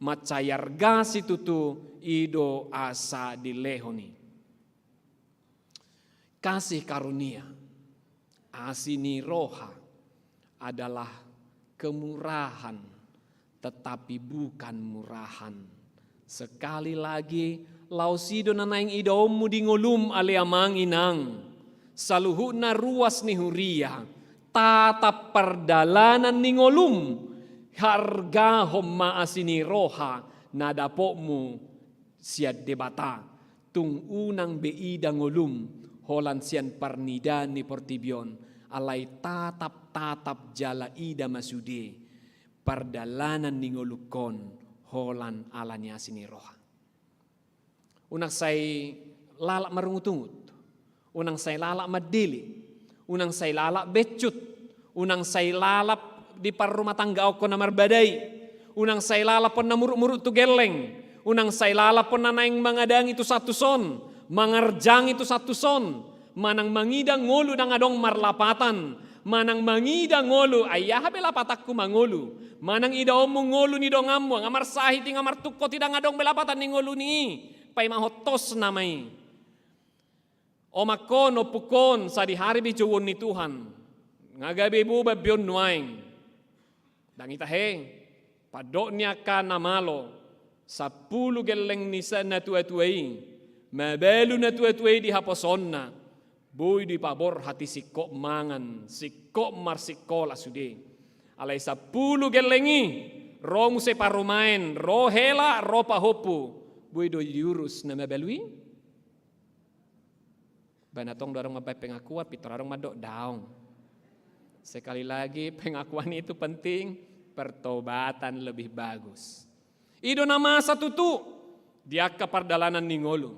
mansai arga situtu i do asa dilehon i. Kasih karunia, asi ni roha adalah kemurahan, tetapi bukan murahan. Sekali lagi, laos i do na naeng idaonmu di ngolum ale amang inang. Saluhutna ruas ni huria, tatap pardalanan ni ngolum, hargahon ma asi ni roha na dapotmu sian Debata. Tung unang be ida ngolum holan sian parnidaan ni portibi on, alai tatap-tatap jala ida ma sude pardalanan ni ngolungkon holan ala ni asi ni roha. Unang sai lalap marungut-ungut, unang sai lalap mandele, unang sai lalap bencut, unang sai lalap di parrumatanggaonhon na marbadai, unang sai lalap on na muruk-muruk tu gelleng, unang sai lalap on na naeng mangadangi tu son tu son, mangarjangi tu son tu son, manang mangida ngolu ndang adong marlapatan, manang mangida ngolu, ai aha be lapatanku mangolu, manang idaonmu ngolu ni donganmu, nga marsahit i, nga martungkot i, ndang adong be lapatan ni ngolu ni i, paima hot tos nama i. Omakkon, ompukkon, sadihari be jouon ni Tuhan, nga gabe boban be on nuaeng. Ndang i tahe, pandok ni angka na malo, sampulu gelleng ni sa-, natua-tua i, mabalu natua-tua i di haposoonna, boi do ipaborhat i singkop mangan, singkop marsingkola sude. Alai sampulu gelleng i, ro muse parumaen, ro hela, ro pahompu, boi do diurus na mabalu i? Bana tong do adong mambaen pengakuan, pintor adong mandok daong. Sekali lagi, pengakuan itu penting, pertobatan lebih bagus. I do na masa tutu di angka pardalanan ni ngolu.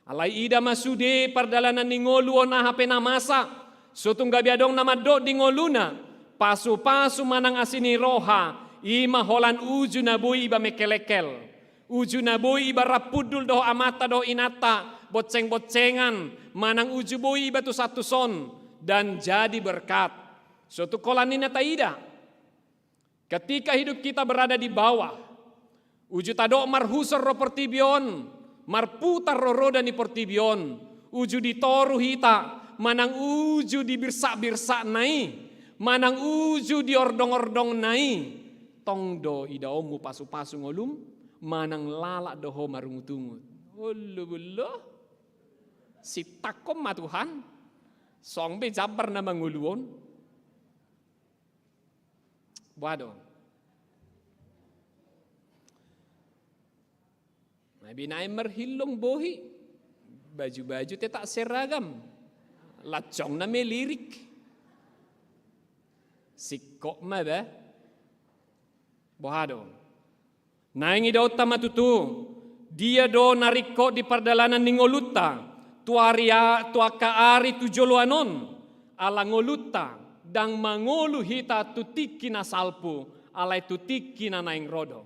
Alai ida ma sude pardalanan ni ngolu on, aha pe na masa, so tung gabe adong na mandok di ngoluna, Pasu-pasu manang asi ni roha, i ma holan uju na boi iba mengkelengkel. Uju na boi iba rap hundul dohot amanta dohot inanta, bonceng-boncengan, manang uju boi iba tusan-tuson, dan jadi berkat. So tung holan i na taida. Ketika hidup kita berada di bawah, uju tadok marhusor ro portibi on, marputar ro roda ni portibi on, uju di toru hita, manang uju di birsak-birsakna i, manang uju di ordong-ordongna i, tong do idaonmu pasu-pasu ngolum, manang lalap do ho marungut-ungut. Olo, bolo. Sintangkon ma Tuhan. Song be jambar na mangolu on. Boha do? Na binaen marhillong bohi, baju-baju tetap seragam, lancongna melirik. Singkop ma ba. Boha do? Naeng idaonta ma tutu, dia do na ringkot di pardalanan ni ngolunta, tu ari a-, tu angka ari tu joloan on, ala ngolunta, ndang mangolu hita tu tingki na salpu, alai tu tingki na naeng ro do.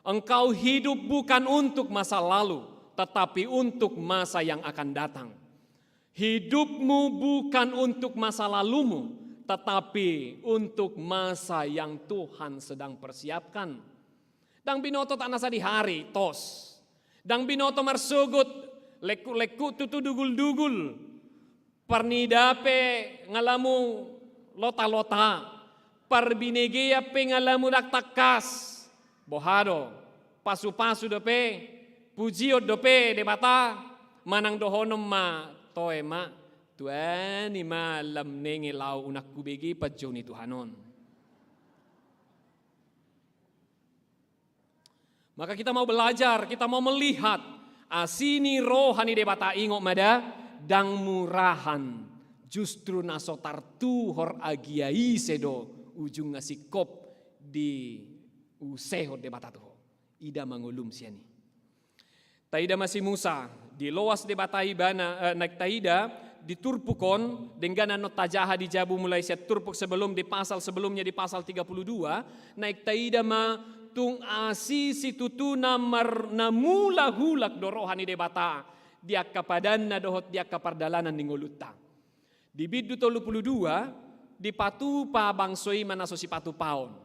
Engkau hidup bukan untuk masa lalu, tetapi untuk masa yang akan datang. Hidupmu bukan untuk masa lalumu, tetapi untuk masa yang Tuhan sedang persiapkan. Ndang binoto tak na sadihari, tos. Ndang binoto marsogot, lekku-lekku tutu dugul-dugul. Parnida pe nga lamu lota-lota. Parbinegean pe nga lamu ndang tangkas. Boha do? Pasu-pasu dope, pujion dope Debata, manang dohonon ma, toe ma, tuani ma lam nenge laho unang hubege panjou ni Tuhan on. Maka kita mau belajar, kita mau melihat asi ni roha ni Debata, ingot ma da, ndang murahan, justru na so tartuhor agia ise do ujungna singkop diusehon Debata tu ho. Ida ma ngolum sian i. Taida ma si Musa, diloas Debata ibana, eh, naeng taida di turpuk on, denggan annon tajaha di jabu mulai sian turpuk sebelum, di pasal sebelumnya, di pasal tiga puluh dua, naeng taida ma tung asi situtu na mar-, na mula hulak do roha ni Debata di angka padanna dohot di angka pardalanan ni ngolunta. Di bindu tolu puluh dua, dipatupa bangso i ma na so sipatupaon.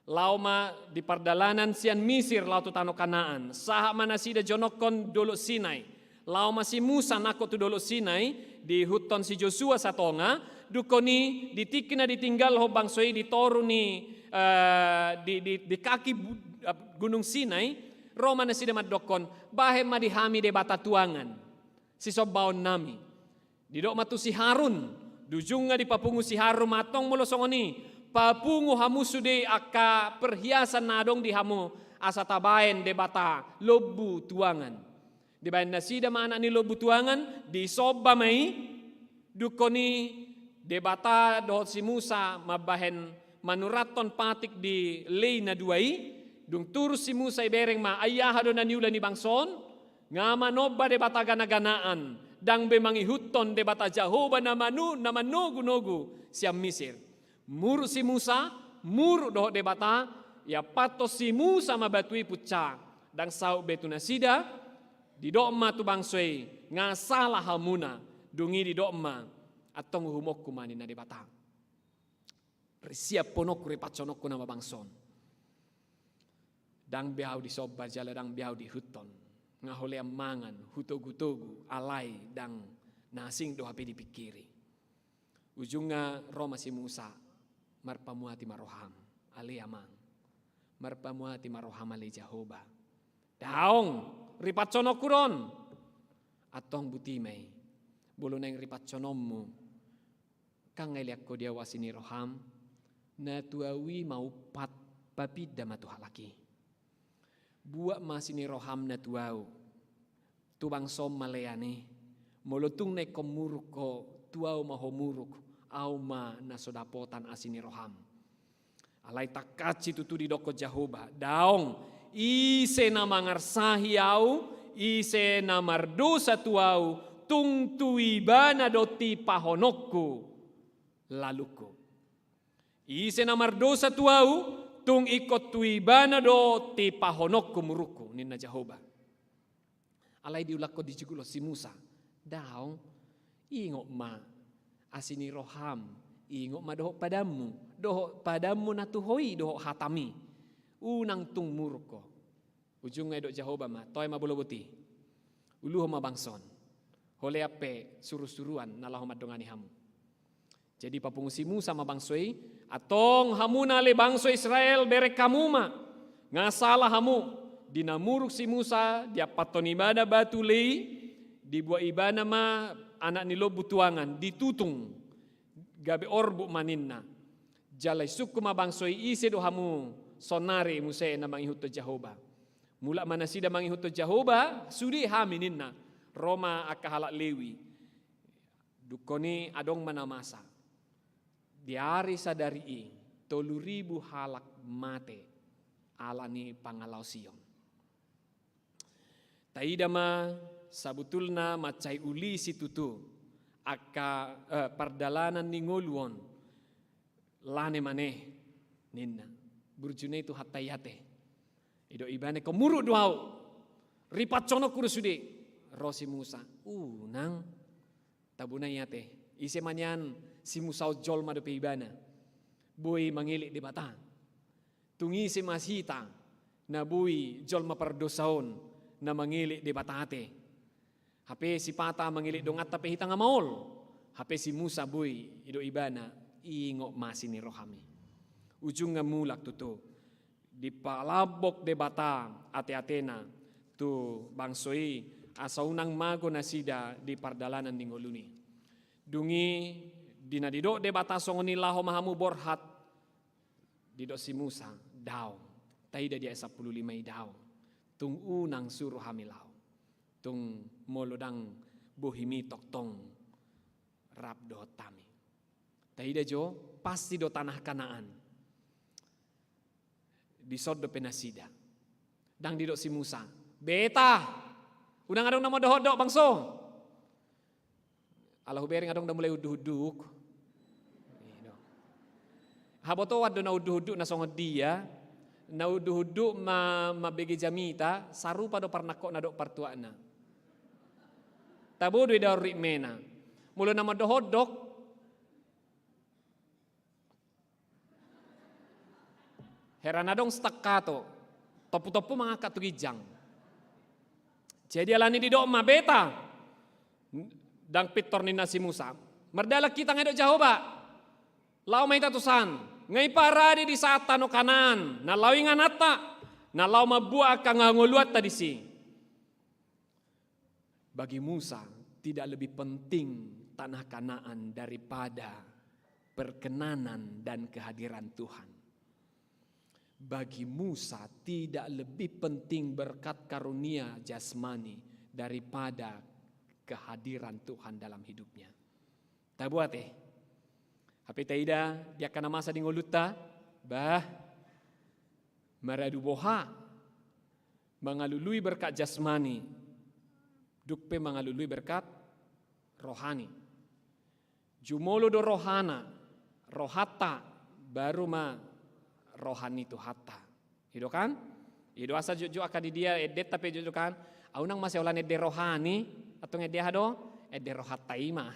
Laho ma di pardalanan sian Misir laho tu tano Kanaan, sahat ma nasida jonongkon dolok Sinai. Laho ma si Musa nangkok tu dolok Sinai, diihuthon si Josua satonga, dungkon i di tingki na ditinggalhon bangso i di toru ni, eh, di, di, di kaki bu-, eh, Gunung Sinai, ro ma nasida mandokkon, bahen ma di hami debata tuangan, sisombaon nami. Didok ma tu si Harun, di ujungna dipapungu si Harun ma, antong molo songon i, papungu hamu sude angka perhiasan na adong di hamu, asa tabahen debata lombu tuangan. Dibahen nasida ma anak ni lombu tuangan, disomba ma i, dungkon i Debata dohot si Musa mambahen manurathon patik di lei na dua i, dung turus si Musa ibereng ma, ai aha do na niula ni bangso on, nga manomba debata gana-ganaan, ndang be mangihuthon Debata Jahowa na manu-, na manogu-nogu sian Misir. Muruk si Musa, muruk dohot Debata, iampathon si Musa ma batu i punca, ndang saut be tu nasida, didok ma tu bangso i, nga sala hamuna, dung i didok ma, antong uhumon ma ninna Debata. Siaphononku, ripansononku nama bangso on. Ndang be ahu disomba jala ndang be ahu diihuthon. Nga holean mangan, hutogu-togu, alai ndang na asing do hape dipingkiri. Ujungna ro ma si Musa, marpamuati ma roham, ale amang. Marpamuati ma roham ale Jahowa. Daong, ripansononku do on. Antong buti ma i. Molo naeng ripansononmu. Ndang nga ilean ho di ahu asi ni roham, na tu ahu i ma umpat, papinda ma tu halak i. Buat ma asi ni roham na tu ahu, tu bangso on ma lean i, molo tung na ingkon muruk ho, tu ahu ma ho muruk, ahu ma na so dapotan asi ni roham. Alai tangkas situtu didokkon Jahowa, daong, ise na mangarsahi ahu, ise na mardosa tu ahu, tung tu ibana do tipahononku lalungku. Ise na mardosa tu Ahu, tung ingkon tu ibana do tipahononku murukku, ninna Jahowa. Alai diulakhon dijugulhon si Musa. Daong, ingot ma asi ni roham, ingot ma dohot padanmu, dohot padanmu na tu ho i, dohot hatam i. Unang tung muruk ho. Ujungna didok Jahowa ma, toe ma boloboti. Uluhon ma bangso on. Holan pe surusuruan na laho mandongani hamu. Jadi papungu si Musa ma bangso i, antong hamu na ale bangso Israel, bereng hamu ma, nga sala hamu. Di na muruk si Musa, diampathon ibana batu lei, dibuat ibana ma anak ni lombu tu angan, ditutung, gabe orbuk ma ninna. Jala isungkun ma bangso i, ise do hamu saonari muse na mangihuthon Jahowa. Mulak ma nasida mangihuthon Jahowa, sude hami ninna. Ro ma angka halak Lewi. Dungkon i adong ma na masa. Di ari sadari i, tolu ribu halak mate ala ni pangalaosion. Taida ma sabutulna mansai uli situtu angka, eh, pardalanan ni ngolu on. Lane mane, ninna. Burju ni Tuhanta i ate. Didok ibana, ingkon muruk do ahu. Ripathononku do sude. Ro si Musa. Unang. Tabo na i ate. Ise ma nian si Musa on, jolma dope ibana. Boi mangelek Debata. Tung ise ma hita na boi jolma pardosa on na mangelek Debata ate. Hape sipata mangelek dongan ta pe hita nga maol. Hape si Musa boi, didok ibana, ingot ma asi ni roham i. Ujungna mulak tutu. Dipalambok Debata ateatena tu bangso i, asa unang mago nasida di pardalanan ni ngoluna i. Dung i, di na didok Debata songon i, laho ma hamu borhat, didok si Musa, daong. Taida di ayat sampulu lima i, daong. Tung unang suru hami laho. Tung molo ndang bohimi tongtong rap dohot hami. Taida jo, pasti do tanah Kanaan. Dison dope nasida. Ndang didok si Musa, beta. Unang adong na mandohot do, bangso. Ala hubereng adong do mulai unduk-unduk. Habotoan do na unduk-unduk na songon dia, na unduk-unduk ma, mambege jamita, sarupa do parnangkokna dohot partuakna. Tabo do i daor rimena. Molo na mandohot do, Hera na adong staccato, tompu-tompu mangangkat tu ginjang. Jadi alani didok ma beta, ndang pintor ninna si Musa. Mardalan hita nga didok Jahowa. Laho ma hita tu san. Nga iparade di saat tano Kanaan, na laho ingananta, na laho mambuat angka hangoluanta disi. Bagi Musa, tidak lebih penting tanah Kanaan daripada perkenanan dan kehadiran Tuhan. Bagi Musa, tidak lebih penting berkat karunia jasmani daripada kehadiran Tuhan dalam hidupnya. Tabo ate. Hape taida, di angka na masa di ngolunta, bah, maradu boha, mangalului berkat jasmani, dung pe mangalului berkat rohani. Jumolo do rohana, rohanta, baru ma roha ni Tuhanta. I do kan? I do asa jotjot angka di dia, endenta pe jotjot kan? Ahu nang masa holan ende rohani, antong ende aha do? Ende rohanta i ma.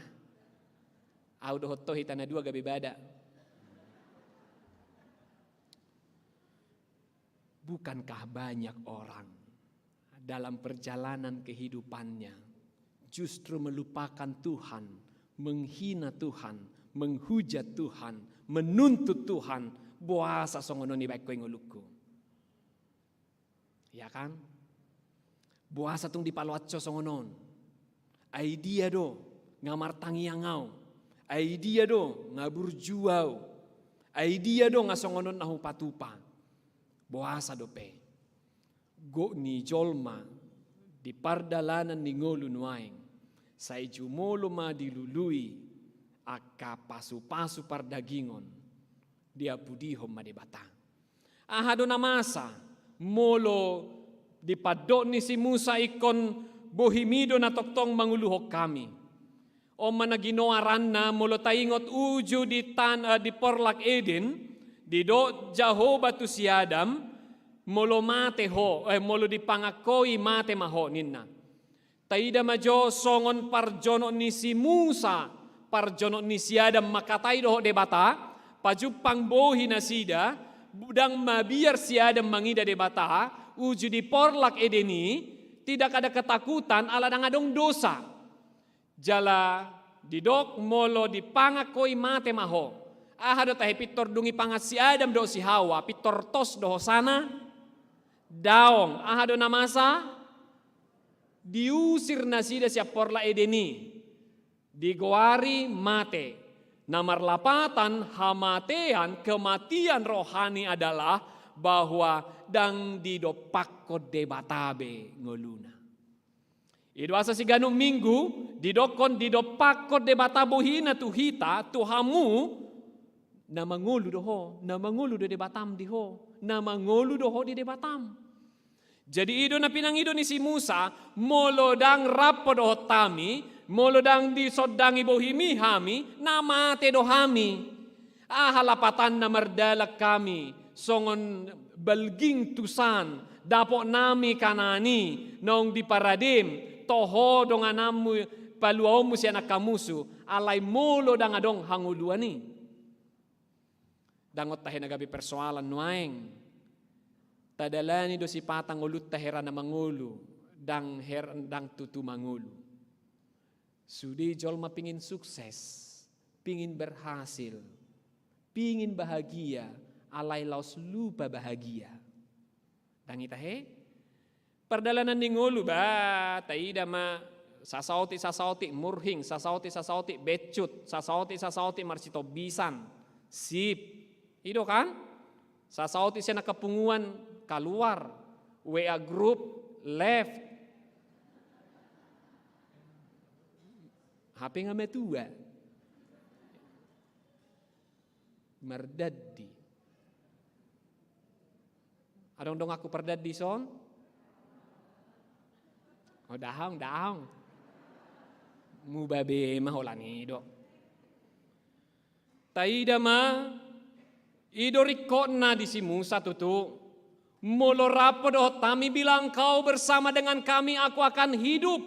Ahu dohot ho hita na dua gabe bada. Bukankah banyak orang dalam perjalanan kehidupannya justru melupakan Tuhan, menghina Tuhan, menghujat Tuhan, menuntut Tuhan, boasa songon on dibaen ho i ngolungku. Ya kan? Boasa tung dipaloas ho songon on. Ai dia do nga martangiang ahu. Ai dia do nga burju ahu. Ai dia do nga songon on na hupatupa. Boasa dope. Gok ni jolma di pardalanan ni ngolu nuaeng, sai jumolo ma dilului angka pasupasu pardagingon, diapudihon ma Debata. Aha do na masa, molo dipandok ni si Musa ingkon bohimi do na tongtong manguluhon hami. On ma na ginoaranna, molo taingot uju di tan-, eh, di porlak Eden, didok Jahowa tu si Adam, molo mate ho, eh, molo dipangan ho i mate ma ho ninna. Taida ma jo songon parjonok ni si Musa, parjonok ni si Adam mangkatai dohot Debata, pajumpang bohi nasida, ndang mabiar si Adam mangida Debata, uju di porlak Eden i, tidak ada ketakutan, ala ndang adong dosa. Jala didok molo dipangan ho i mate ma ho. Aha do tahe pintor dung dipangan si Adam dohot si Hawa, pintor tos do hosana? Daong, aha do na masa? Diusir nasida sian porlak Eden i, digoari mate. Na marlapatan hamatean, kematian rohani adalah bahwa ndang didompakkon Debata be ngoluna. I do asa siganup Minggu, didokkon didompakkon Debata bohina tu hita, tu hamu, na mangolu do ho, na mangolu do Debatam di ho, na mangolu do ho di Debatam. Jadi i do na pinangido ni si Musa, molo ndang rap ho dohot hami, molo ndang disondangi bohimi hami, na mate do hami. Aha lapatanna mardalan hami, songon balging tusan, dapot nami Kanaan i, naung diparadem, toho dongananmu, paluaonmu sian angka musu, alai molo ndang adong hangoluan i. Ndang on tahe na gabe persoalan nuaeng. Tadalani do sipata ngolunta hera na mangolu, ndang her-, ndang tutu mangolu. Sude jolma pingin sukses, pingin berhasil, pingin bahagia, alai laos lupa bahagia. Ndang i tahe? Pardalanan ni ngolu ba, taida ma, sasaotik-sasaotik murhing, sasaotik-sasaotik becut, sasaotik-sasaotik marsitombisan, sip. I do kan? Sasaotik sian angka punguan kaluar, W A group, left. H P nga matua. Mardandi. Adong donganku pardandi son? Oh, daong, daong. Mubabe ma holan i do. Taida ma, i do ringkotna di si Musa tutu. Molo rap ho dohot hami, bila engkau bersama dengan kami, aku akan hidup.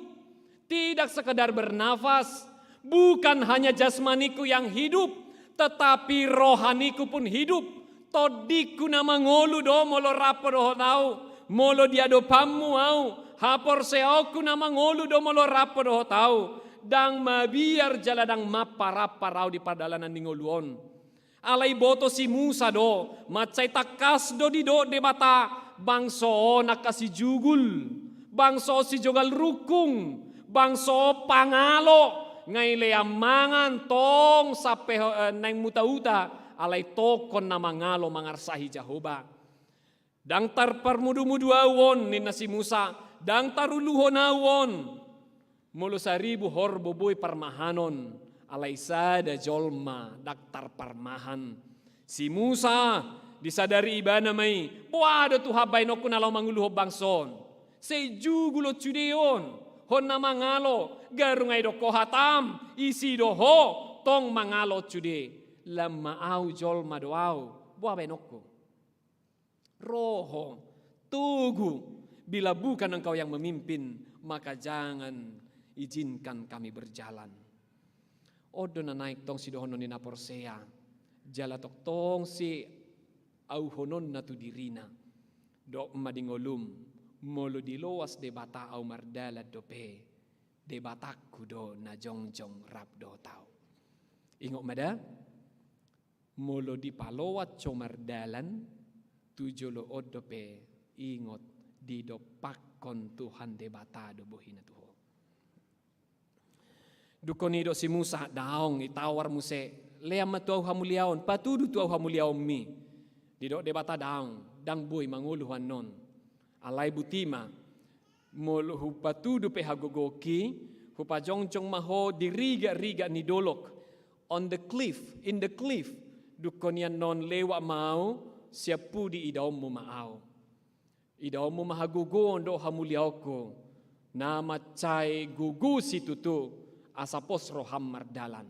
Tidak sekedar bernafas, bukan hanya jasmaniku yang hidup, tetapi rohaniku pun hidup. Tondingku na mangolu do molo rap ho dohot ahu, molo di adopanmu ahu, haporseaonku na mangolu do molo rap ho dohot ahu. Ndang mabiar jala ndang mampar-ampar ahu di pardalanan ni ngolu on. Alai iboto si Musa do, mansai tangkas do didok Debata, bangso on angka sijugul, bangso on sijogal rungkung, bangso on pangalo, nga dilean mangan tong sampe, eh, naeng muta-uta, alai tongkon na mangalo mangarsahi Jahowa. Ndang tarparmudu-mudu ahu on, ninna si Musa, ndang taruluhon ahu on. Molo saribu horbo boi parmahanon, alai sada jolma ndang tarparmahan. Si Musa, disadari ibana ma i, boha do Tuhan baenonku na laho manguluhon bangso on? Sai jugul on sude on, hon na mangalo, garung ai do ho hatam, isi do ho, tong mangalo on sude. Lam ma ahu jolma do ahu, boha baenonku? Ro ho, togu, bila bukan Engkau yang memimpin, maka jangan izinkan kami berjalan. On do na naeng tong sidohonon ni na porsea, jala tongtong siauhononna tu dirina. Dok ma di ngolum, molo diloas Debata ahu mardalan dope, Debatangku do na jongjong rap dohot ahu. Ingot ma da, molo dipaloas ho mardalan, tu jolo on dope ingot didompakkon Tuhan Debata do bohina tu ho. Dungkon i didok si Musa, daong, itawar muse, lean ma tu ahu hamuliaon, patudu tu ahu hamuliaonmi. Didok Debata daong, ndang boi mangolu ho annon. Alai botima, molo hupatudu pe hagogoonki, hupajongjong ma ho di rigat-rigat ni dolok. On the cliff, in the cliff. Dungkon i annon lewat ma ahu, sian pudi idaonmu ma ahu. Idaonmu ma hagogoon dohot hamuliaonku, na mansai gogo situtu, asa pos roham mardalan.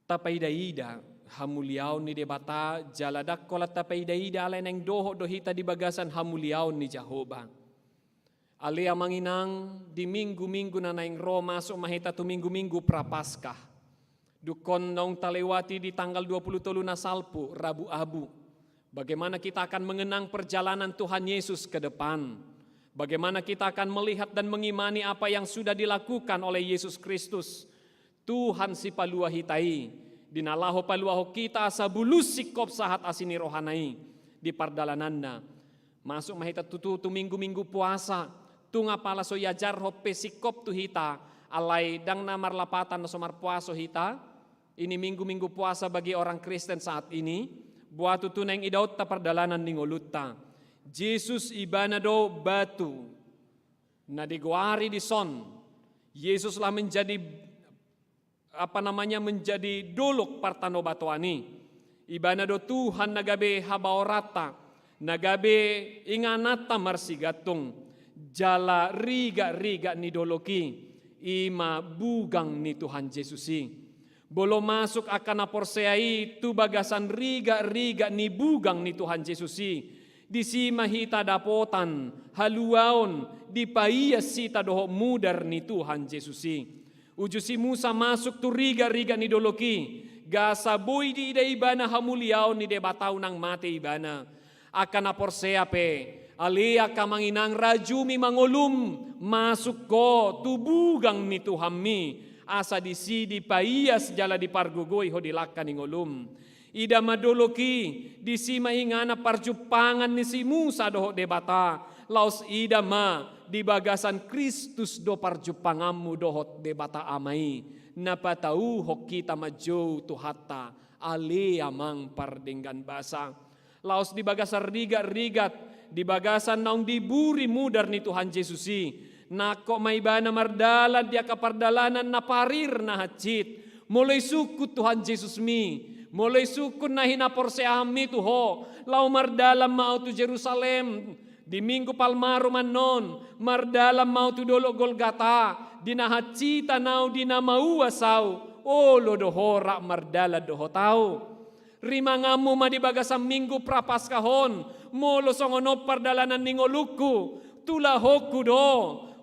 Tapaida-ida hamuliaon ni Debata, jala ndang holan tapaida-ida alai naeng dohot do hita di bagasan hamuliaon ni Jahowa. Ale amang inang, di minggu-minggu na naeng ro, masuk ma hita tu minggu-minggu Prapaskah. Dungkon naung talewati di tanggal dua puluh tolu na salpu, Rabu Abu. Bagaimana kita akan mengenang perjalanan Tuhan Yesus ke depan? Bagaimana kita akan melihat dan mengimani apa yang sudah dilakukan oleh Yesus Kristus, Tuhan sipalua hita i, di na laho paluahon hita asa bulus singkop sahat asi ni rohana i di pardalananna? Masuk ma hita tutu tu minggu-minggu puasa, tung apala so iajarhon pe singkop tu hita, alai ndang na marlapatan na so marpuaso hita, ini minggu-minggu puasa bagi orang Kristen saat ini, boha tutu naeng idaonta pardalanan ni ngolunta. Jesus ibana do batu na digoari dison. Yesuslah menjadi, apa namanya, menjadi dolok partanobatoan i. Ibana do Tuhan na gabe habaoranta, na gabe ingananta marsigantung, jala rigat-rigat ni dolok i, i ma bugang ni Tuhan Jesus i. Molo masuk angka na porsea i tu bagasan rigat-rigat ni bugang ni Tuhan Jesus i, disi ma hita dapotan haluaon, dipaias hita dohot mudar ni Tuhan Jesus i. Uju si Musa masuk tu rigat-rigat ni dolok i, asa boi diida ibana hamuliaon ni Debata unang mate ibana. Angka na porsea pe, ale angka amang inang, rajumi ma ngolum masuk ho tu bugang ni Tuhanmi, asa disi dipaias jala dipargogoi ho di langka ni ngolum. Ida ma dolok i, disi ma inganan parjumpangan ni si Musa dohot Debata, laos ida ma di bagasan Kristus do parjumpanganmu dohot Debata Ama i, na patauhon hita manjou Tuhanta, ale amang pardenggan basa. Laos di bagasan rigat-rigat, di bagasan naung diburi mudar ni Tuhan Jesus i, nangkok ma ibana mardalan di angka pardalanan na parir na hansit. Molo isungkun Tuhan Jesusmi, molo isungkun na hinaporseaonmi tu ho, laho mardalan ma ahu tu Jerusalem, di Minggu Palmarum annon, mardalan ma ahu tu dolok Golgata, di na hansit ahu, di na mauas ahu, olo do ho rap mardalan dohot ahu. Rimanganmu ma di bagasan Minggu Prapaskah on, molo songon on pardalanan ni ngolungku, tulahonku do,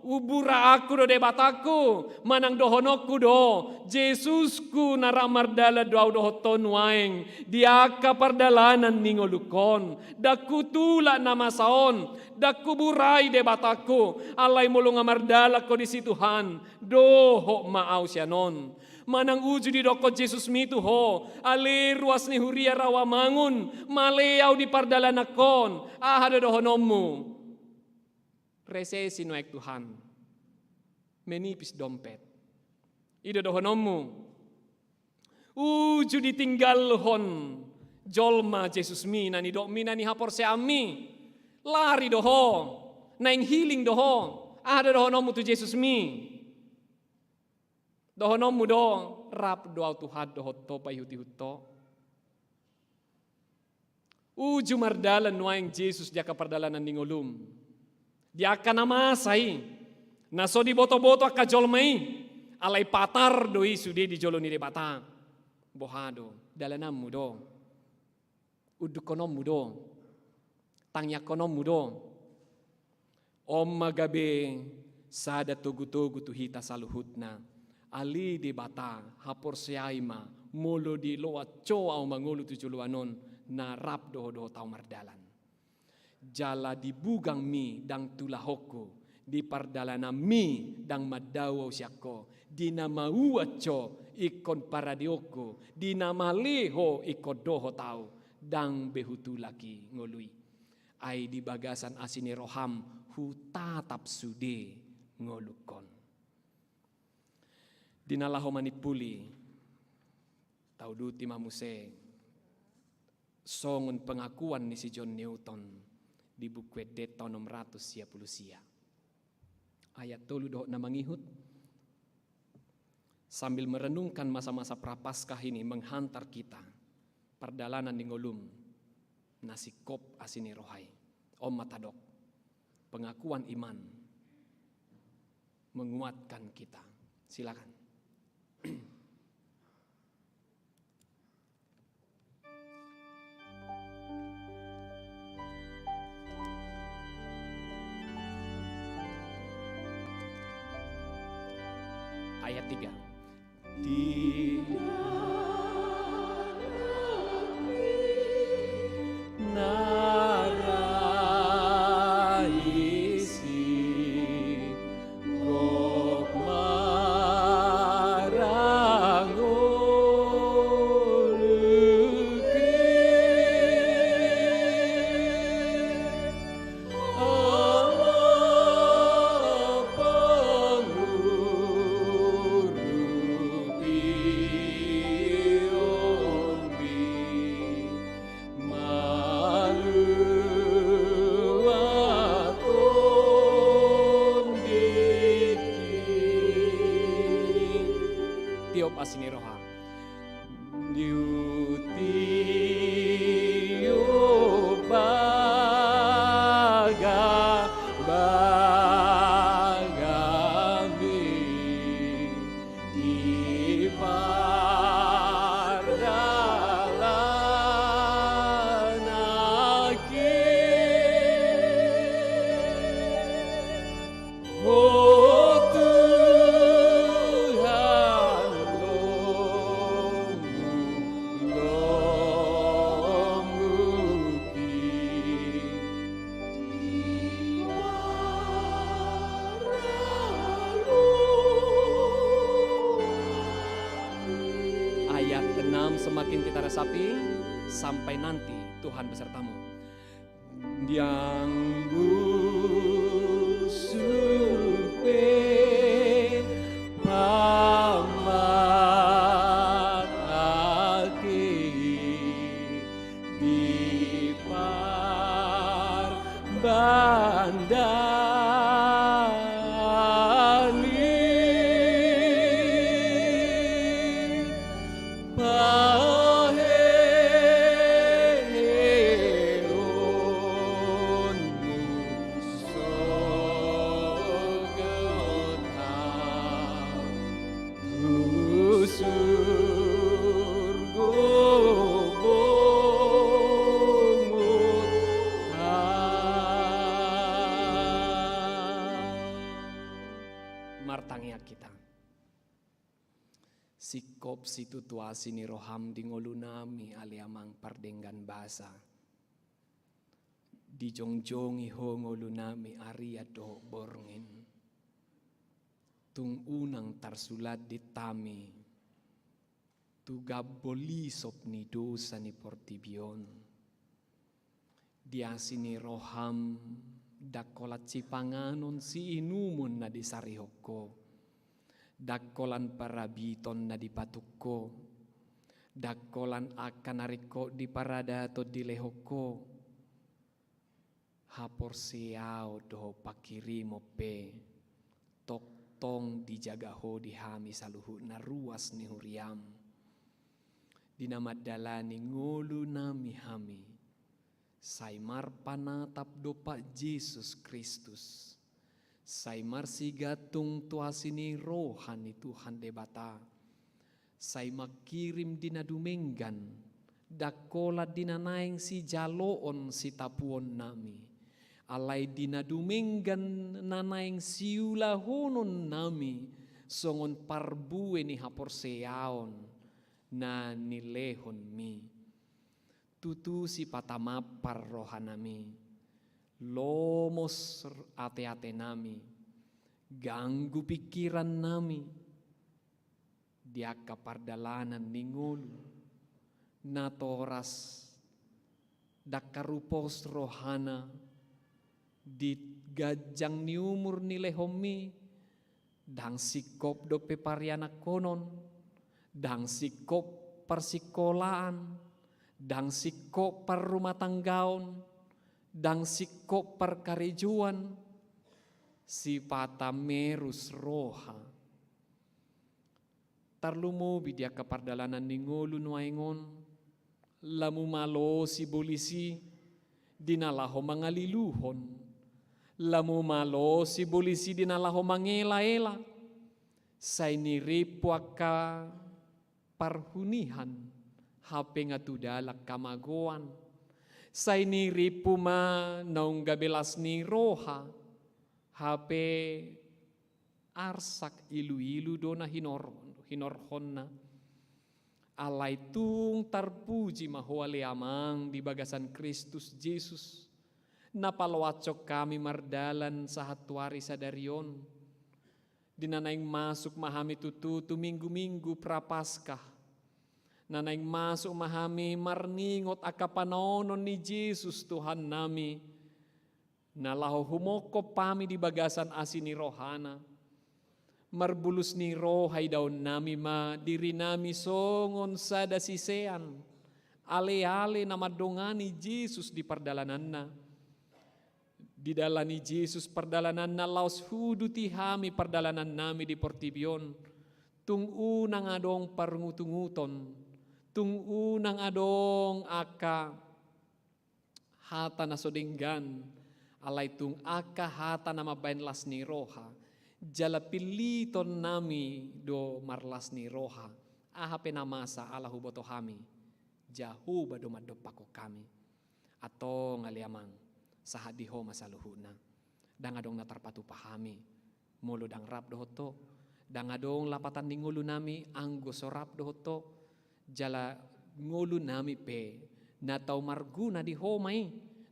umburaanku do Debatangku, manang dohononku do, Jesusku na rap mardalan do ahu dohot ho nuaeng, di angka pardalanan ni ngolungkon, ndang hutulak na masa on, ndang huburai Debatangku, alai molo nga mardalan ho disi Tuhan, dohot ma ahu sian on. Manang uju didokkon Jesusmi tu ho, ale ruas ni huria rawamangun, male ahu di pardalananhon, aha do dohononmu? Resesi nuaeng Tuhan, menipis dompet. I do dohononmu? Uju ditinggalhon jolma Jesusmi, na nidokmi, na nihaporseaonmi, lari do ho, naeng hiling do ho, aha do dohononmu tu Jesusmi? Dohononmu do, rap do ahu Tuhan dohot ho paihut-ihut ho? Uju mardalan nuaeng Jesus di angka pardalanan ni ngolum. Di angka na masa i, na so diboto-boto angka jolma i, alai patar do i sude di jolo ni Debata. Boha do, dalananmu do. Undukkononmu do, tangiangkononmu do. On ma gabe sada togu-togu tu hita saluhutna. Ale Debata, haporseai ma, molo diloas ho ahu mangolu tu joloan on, na rap do ho dohot ahu mardalan. Jala di bugangmi ndang tulahonku, di pardalananmi ndang mandao ahu sian ho, di na mauas ho ingkon paradeonku, di na male ho ingkon dohot ahu, ndang be hutulak i ngolu i. Ai di bagasan asi ni roham hutatap sude ngolungkon. Di na laho manimpuli, tauduti ma muse songon pengakuan ni si John Newton di Buku Endenta onom ratus sia pulu sia. Ayat tolu dohot na mangihut. Sambil merenungkan masa-masa Prapaskah ini menghantar kita, pardalanan ni ngolum na singkop asi ni roha i. On ma tadok, pengakuan iman. menguatkan kita. Silakan. Ayat tiga. Di dalam na raisi gok marangoluke. Ala pangurupi on di maluaton diki. Tiop asi ni roha. Diutiop baga-bagami di pardalanan ke. O Tuhan, lomo, lomoki di paraloan. Ayat enam semakin kita resapi, sampai nanti Tuhan besertamu. Ndang busu pe pamataki di parbandani. Paheheonmu sogot hau tu surgo bongot hau. Martangiang hita. Singkop situtu asi ni roham di ngolunami ale Amang pardenggan basa. Dijongjongi Ho ngolunami arian dohot borngin. Tung unang tarsulandit hami tu gambol isop ni dosa ni portibi on. Di asi ni roham, ndang holan sipanganon siinumon na disarihon Ho, ndang holan parabiton na dipatuk Ho, ndang holan angka na ringkot di paradaton dilehon Ho. Haporseaon dohot panghirimon pe tongtong dijaga Ho di hami saluhutna ruas ni huriam. Di na mandalani ngolunami hami, sai marpanatap dompak Jesus Kristus, sai marsigantung tu asi ni roha ni Tuhan Debata, sai manghirim di na dumenggan, ndang holan di na naeng sijaloon sitapuonnami, alai di na dumenggan na naeng siulahononnami songon parbue ni haporseaon na nilehonmi. Tutu sipata mampar rohanami, lomos ateatenami, ganggu pingkirannami, di angka pardalanan ni ngolu, natoras ndang haru pos rohana di ganjang ni umur nilehonmi, ndang singkop dope parianakhonon, ndang singkop parsingkolaan, ndang singkop parrumatanggaon, ndang singkop parkarejoan, sipata merus roha. Tarlumobi di angka pardalanan ni ngolu nuaeng on, lamu malosi bolis i, di na laho mangaliluhon, Lamu malo sibolis i di na laho mangela-ela, sai nirimpu angka parhunihan, hape nga tu dalan hamagoan. Sai nirimpu ma naung gabe las ni roha, hape arsak ilu-ilu do na hinor-, hinorhonna. Alai tung tarpuji ma Ho ale Amang di bagasan Kristus Jesus, na paloashon hami mardalan sahat tu ari sadari on. Di na naeng masuk ma hami tutu tu minggu-minggu Prapaskah. Na naeng masuk ma hami marningot angka panaonon ni Jesus Tuhannami, na laho humongkop hami di bagasan asi ni rohana. Marbulus ni roha idaonnami ma dirinami songon sada sisean, ale-ale na mandongani Jesus di pardalananna. Didalani Jesus pardalananna laos huduti hami pardalanannami di portibi on. Tung unang adong parungutunguton, tung unang adong angka hata na so denggan, alai tung angka hata na mambahen las ni roha, jala pillitonnami do marlas ni roha, aha pe na masa ala huboto hami, Jahowa do mandompakhon hami. Antong ale Amang, sahat di Ho ma saluhutna. Ndang adong na tarpatupa hami molo ndang rap dohot Ho. Ndang adong lapatan ni ngolunami anggo so rap dohot Ho. Jala ngolunami pe na tau marguna di Ho ma i,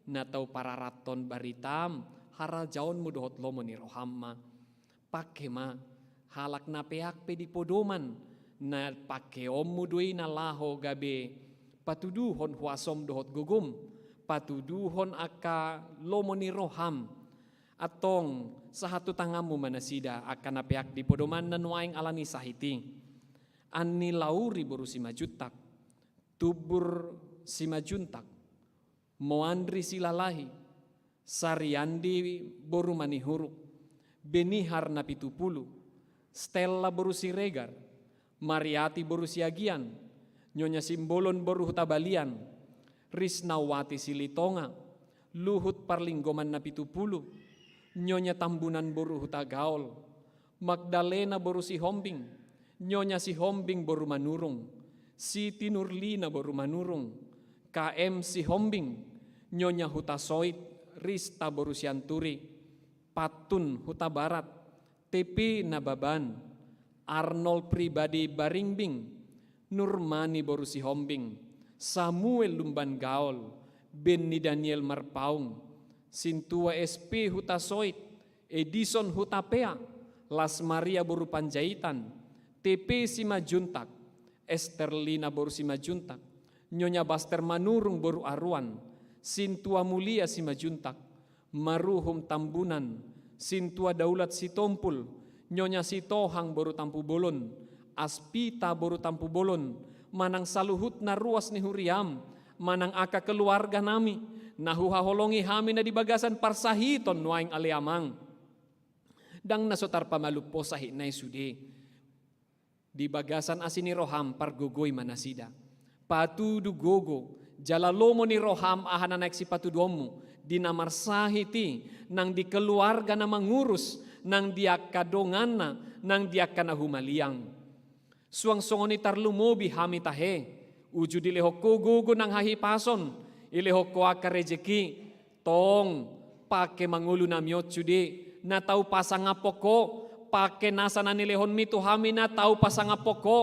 na tau pararathon baritam, harajaonmu dohot lomo ni roham ma. Pangke ma, halak na peak pe di podoman, na pangkeonmu do i na laho gabe patuduhon huasom dohot gogom, patuduhon angka lomo ni roham. Antong, sahat tu tanganmu ma nasida angka na peak di podomanna nuaeng ala ni sahit i. Anni Lauri boru Simanjuntak, Tumbur Simanjuntak, Moandri Silalahi, Sariandi boru Manihuruk, Benihar Napitupulu, Stella boru Siregar, Mariati boru Siagian, Nyonya Simbolon boru Hutabalian, Risnawati Silitonga, Luhut Parlinggoman Napitupulu, Nyonya Tambunan boru Hutagaol, Magdalena boru Sihombing, Nyonya Sihombing boru Manurung, Siti Nurlina boru Manurung, K M Sihombing, Nyonya Hutasoit, Rista boru Sianturi, Patun Hutabarat, T P Nababan, Arnold Pribadi Baringbing, Nurmani boru Sihombing, Samuel Lumban Gaol, Benny Daniel Marpaung, Sintua S P Hutasoit, Edison Hutapea, Las Maria boru Panjaitan, T P Simanjuntak, Esterlina boru Simanjuntak, Nyonya Baster Manurung boru Aruan, Sintua Mulia Simanjuntak, Maruhum Tambunan, Sintua Daulat Sitompul, Nyonya Sitohang boru Tampubolon, Aspita boru Tampubolon, manang saluhutna ruas ni huriam, manang angka keluarganami, na huhaholongi hami na di bagasan parsahiton nuaeng ale Amang. Ndang na so tarpamalum Ho sahitna i sude. Di bagasan asi ni roham pargogoi ma nasida. Patudu gogo, jala lomo ni roham aha na naeng sipatuduonmu, di na marsahit i, nang di keluarga na mangurus, nang di angka donganna, nang di angka na humaliang. Suang songon i tarlumobi hami tahe, uju dilehon Ho gogo nang hahipason, ilehon Ho angka rejeki, tong, pangke ma ngolunami on sude, na tau pasangaphon Ho, pangke nasa na nilehonmi tu hami na tau pasangaphon Ho,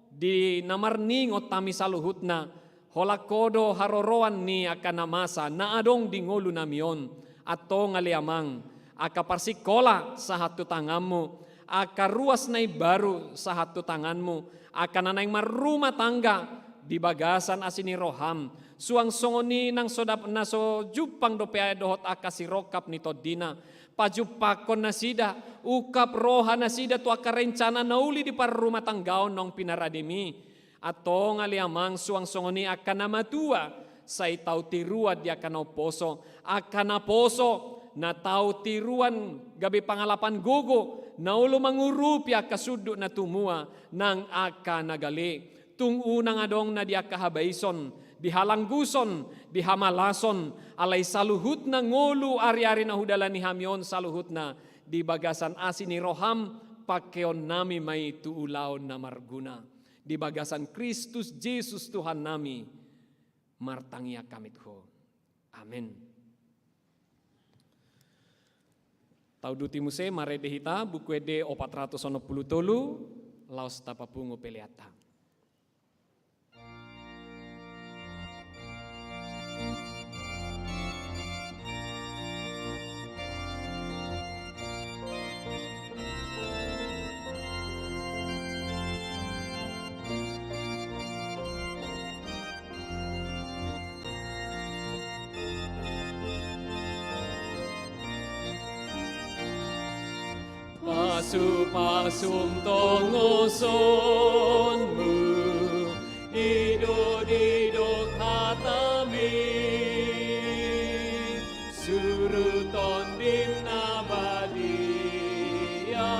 di na marningot hami saluhutna, holan Ho do haroroan ni angka na masa na adong di ngolunami on. Antong ale Amang, angka parsikola sahat tu tanganmu, angka ruas na imbaru sahat tu tanganmu, angka na naeng marrumah tangga di bagasan asi ni roham, suang songon i nang so dap-, na so jumpang dope dohot angka sirongkap ni tondina. Pajumpangkon nasida, ungkap roha nasida tu angka rencana na uli di parrumahtanggaon naung pinarademi. Antong ale Amang, suang songon i angka na matua, sai tau tiruan di angka na umposo, angka na poso, na tau tiruan gabe pangalapan gogo, na olo mangurupi angka sundut na tumua, nang angka na gale. Tung unang adong na di angka habaison, di halangguson, di hamalason, alai saluhutna ngolu ari-ari na hudalani hami on saluhutna di bagasan asi ni roham, pangkeonnami ma i tu ulaon na marguna. Di bagasan Kristus Jesus Tuhannami, martangiang hami tu Ho. Amen. Tauduti muse marende hita Buku Ende opat ratus onom pulu tolu, laos tapapungu peleanta. Pasupasum tongosonmu, didokdidok hatami, suru Tondim na badia,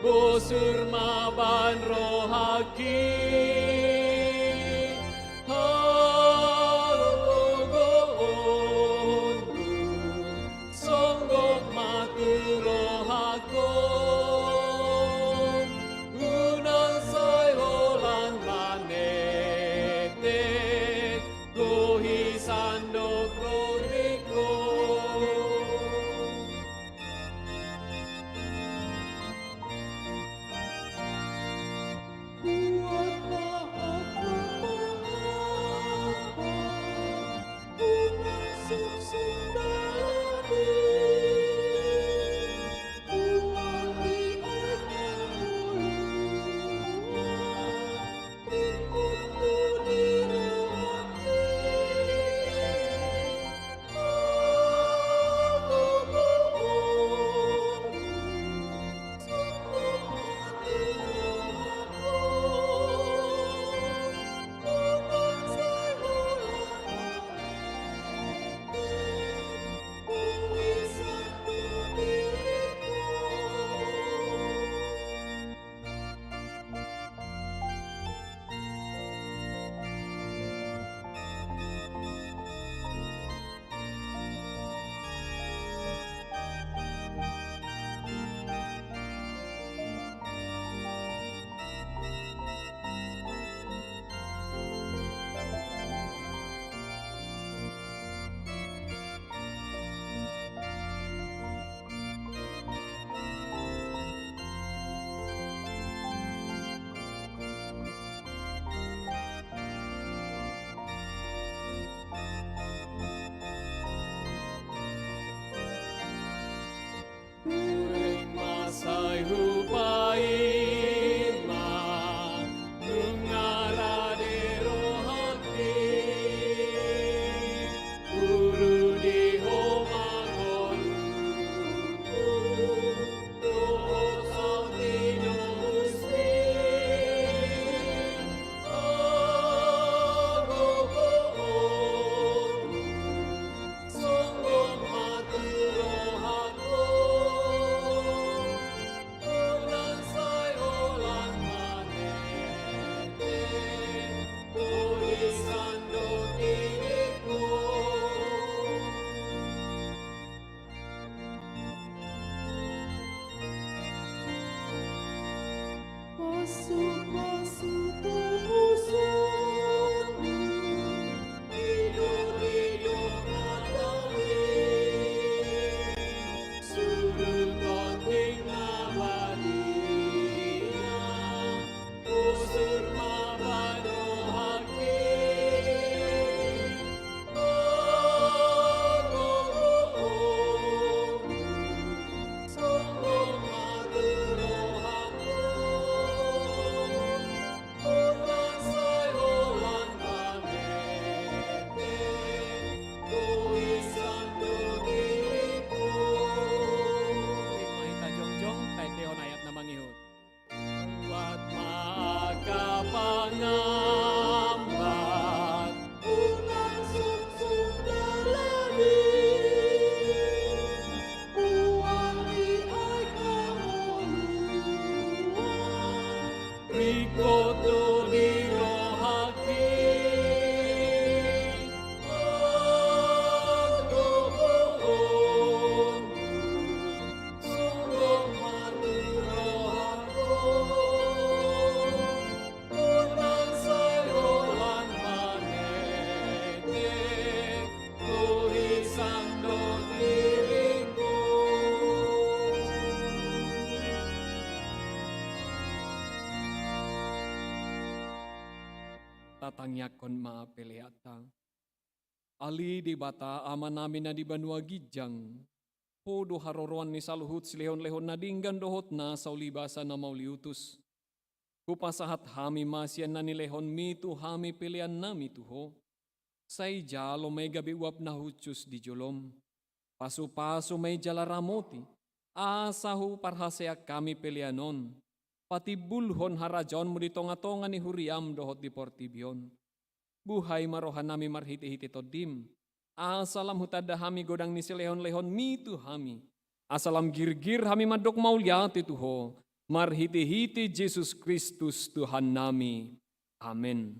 bosur ma bahen rohangki. Halogoonmu songgop ma tu rohangku, unang sai holan manetek, gohi sandok roringku. Tangiangkon ma peleanta. Ale Debata Amanami na di banua ginjang, Ho do haroroan ni saluhut silehonlehon na denggan dohot na saulibasa na mauliutus. Hupasahat hami ma sian na nilehonMi tu hami peleannami tu Ho. Sai jalo ma i gabe uap na hushus di joloM. Pasupasu ma i jala ramoti, asa huparhaseang hami pelean on patimbulhon harajaonMu di tongatonga ni huriaM dohot di portibi on. Buhai ma rohanami marhitehite TondiM, asa lam hutanda hami godang ni silehonlehonMi tu hami, asa lam girgir hami mandok mauliate tu Ho, marhitehite Jesus Kristus Tuhannami. Amen.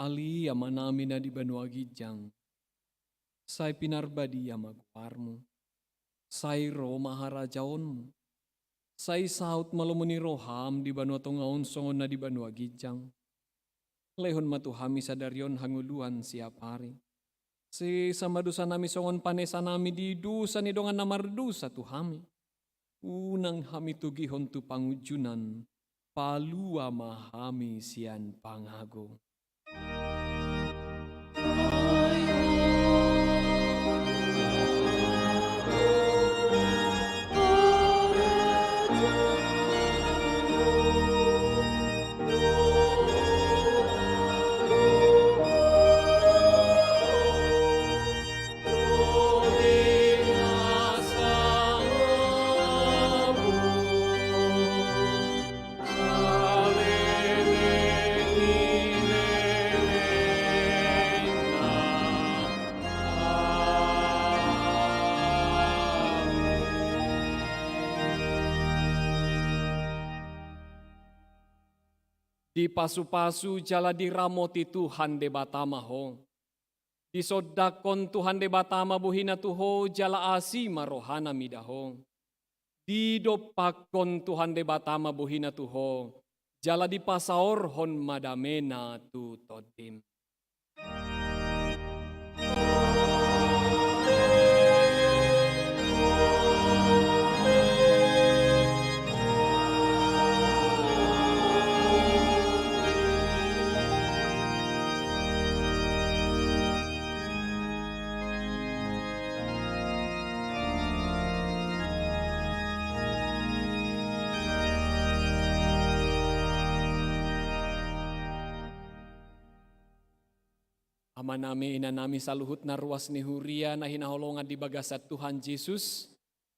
Ale Amanami na di banua ginjang, sai pinarbadia ma goarMu. Sai ro ma harajaonMu. Sai saut ma lomo ni rohaM di banua tonga on songon na di banua ginjang. Lehon ma tu hami sadari on hangoluan siapari. Sesa ma dosanami songon panesanami di dosa ni dongan na mardosa tu hami. Unang hami togihon tu pangunjunan, palua ma hami sian pangago. Dipasupasu jala diramoti Tuhan Debata ma ho. Disondangkon Tuhan Debata ma bohina tu ho jala asi ma rohana mida ho. Didompakkon Tuhan Debata ma bohina tu ho jala dipasaorhon ma damena tu tondim. Amanami, inanami, saluhutna ruas ni huria na hinaholongan di bagasan Tuhan Jesus,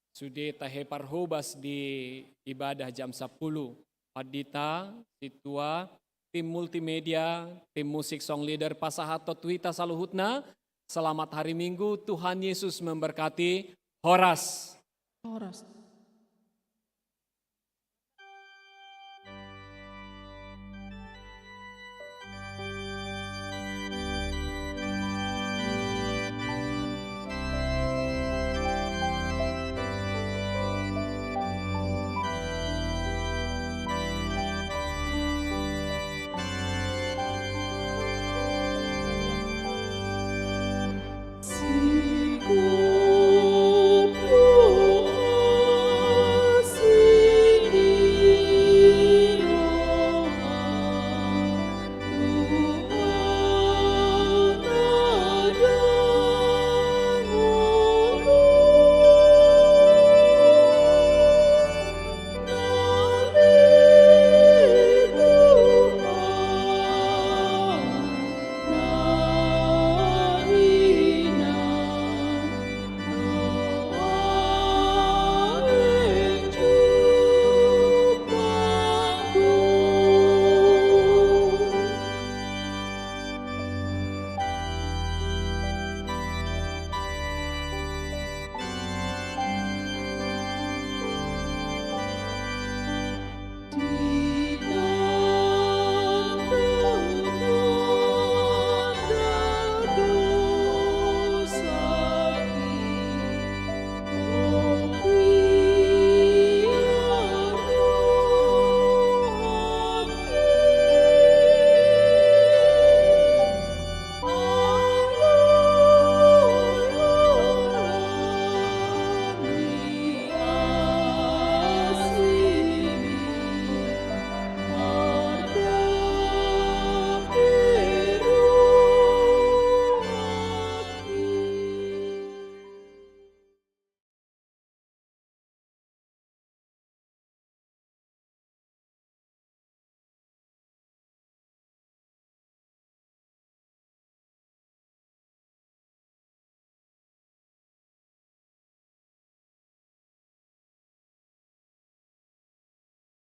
sude tahe parhobas di ibadah jam sampulu. Pandita, sintua, tim multimedia, tim musik, song leader, pasahathon tu hita saluhutna. Selamat hari Minggu, Tuhan Yesus memberkati. Horas. Horas.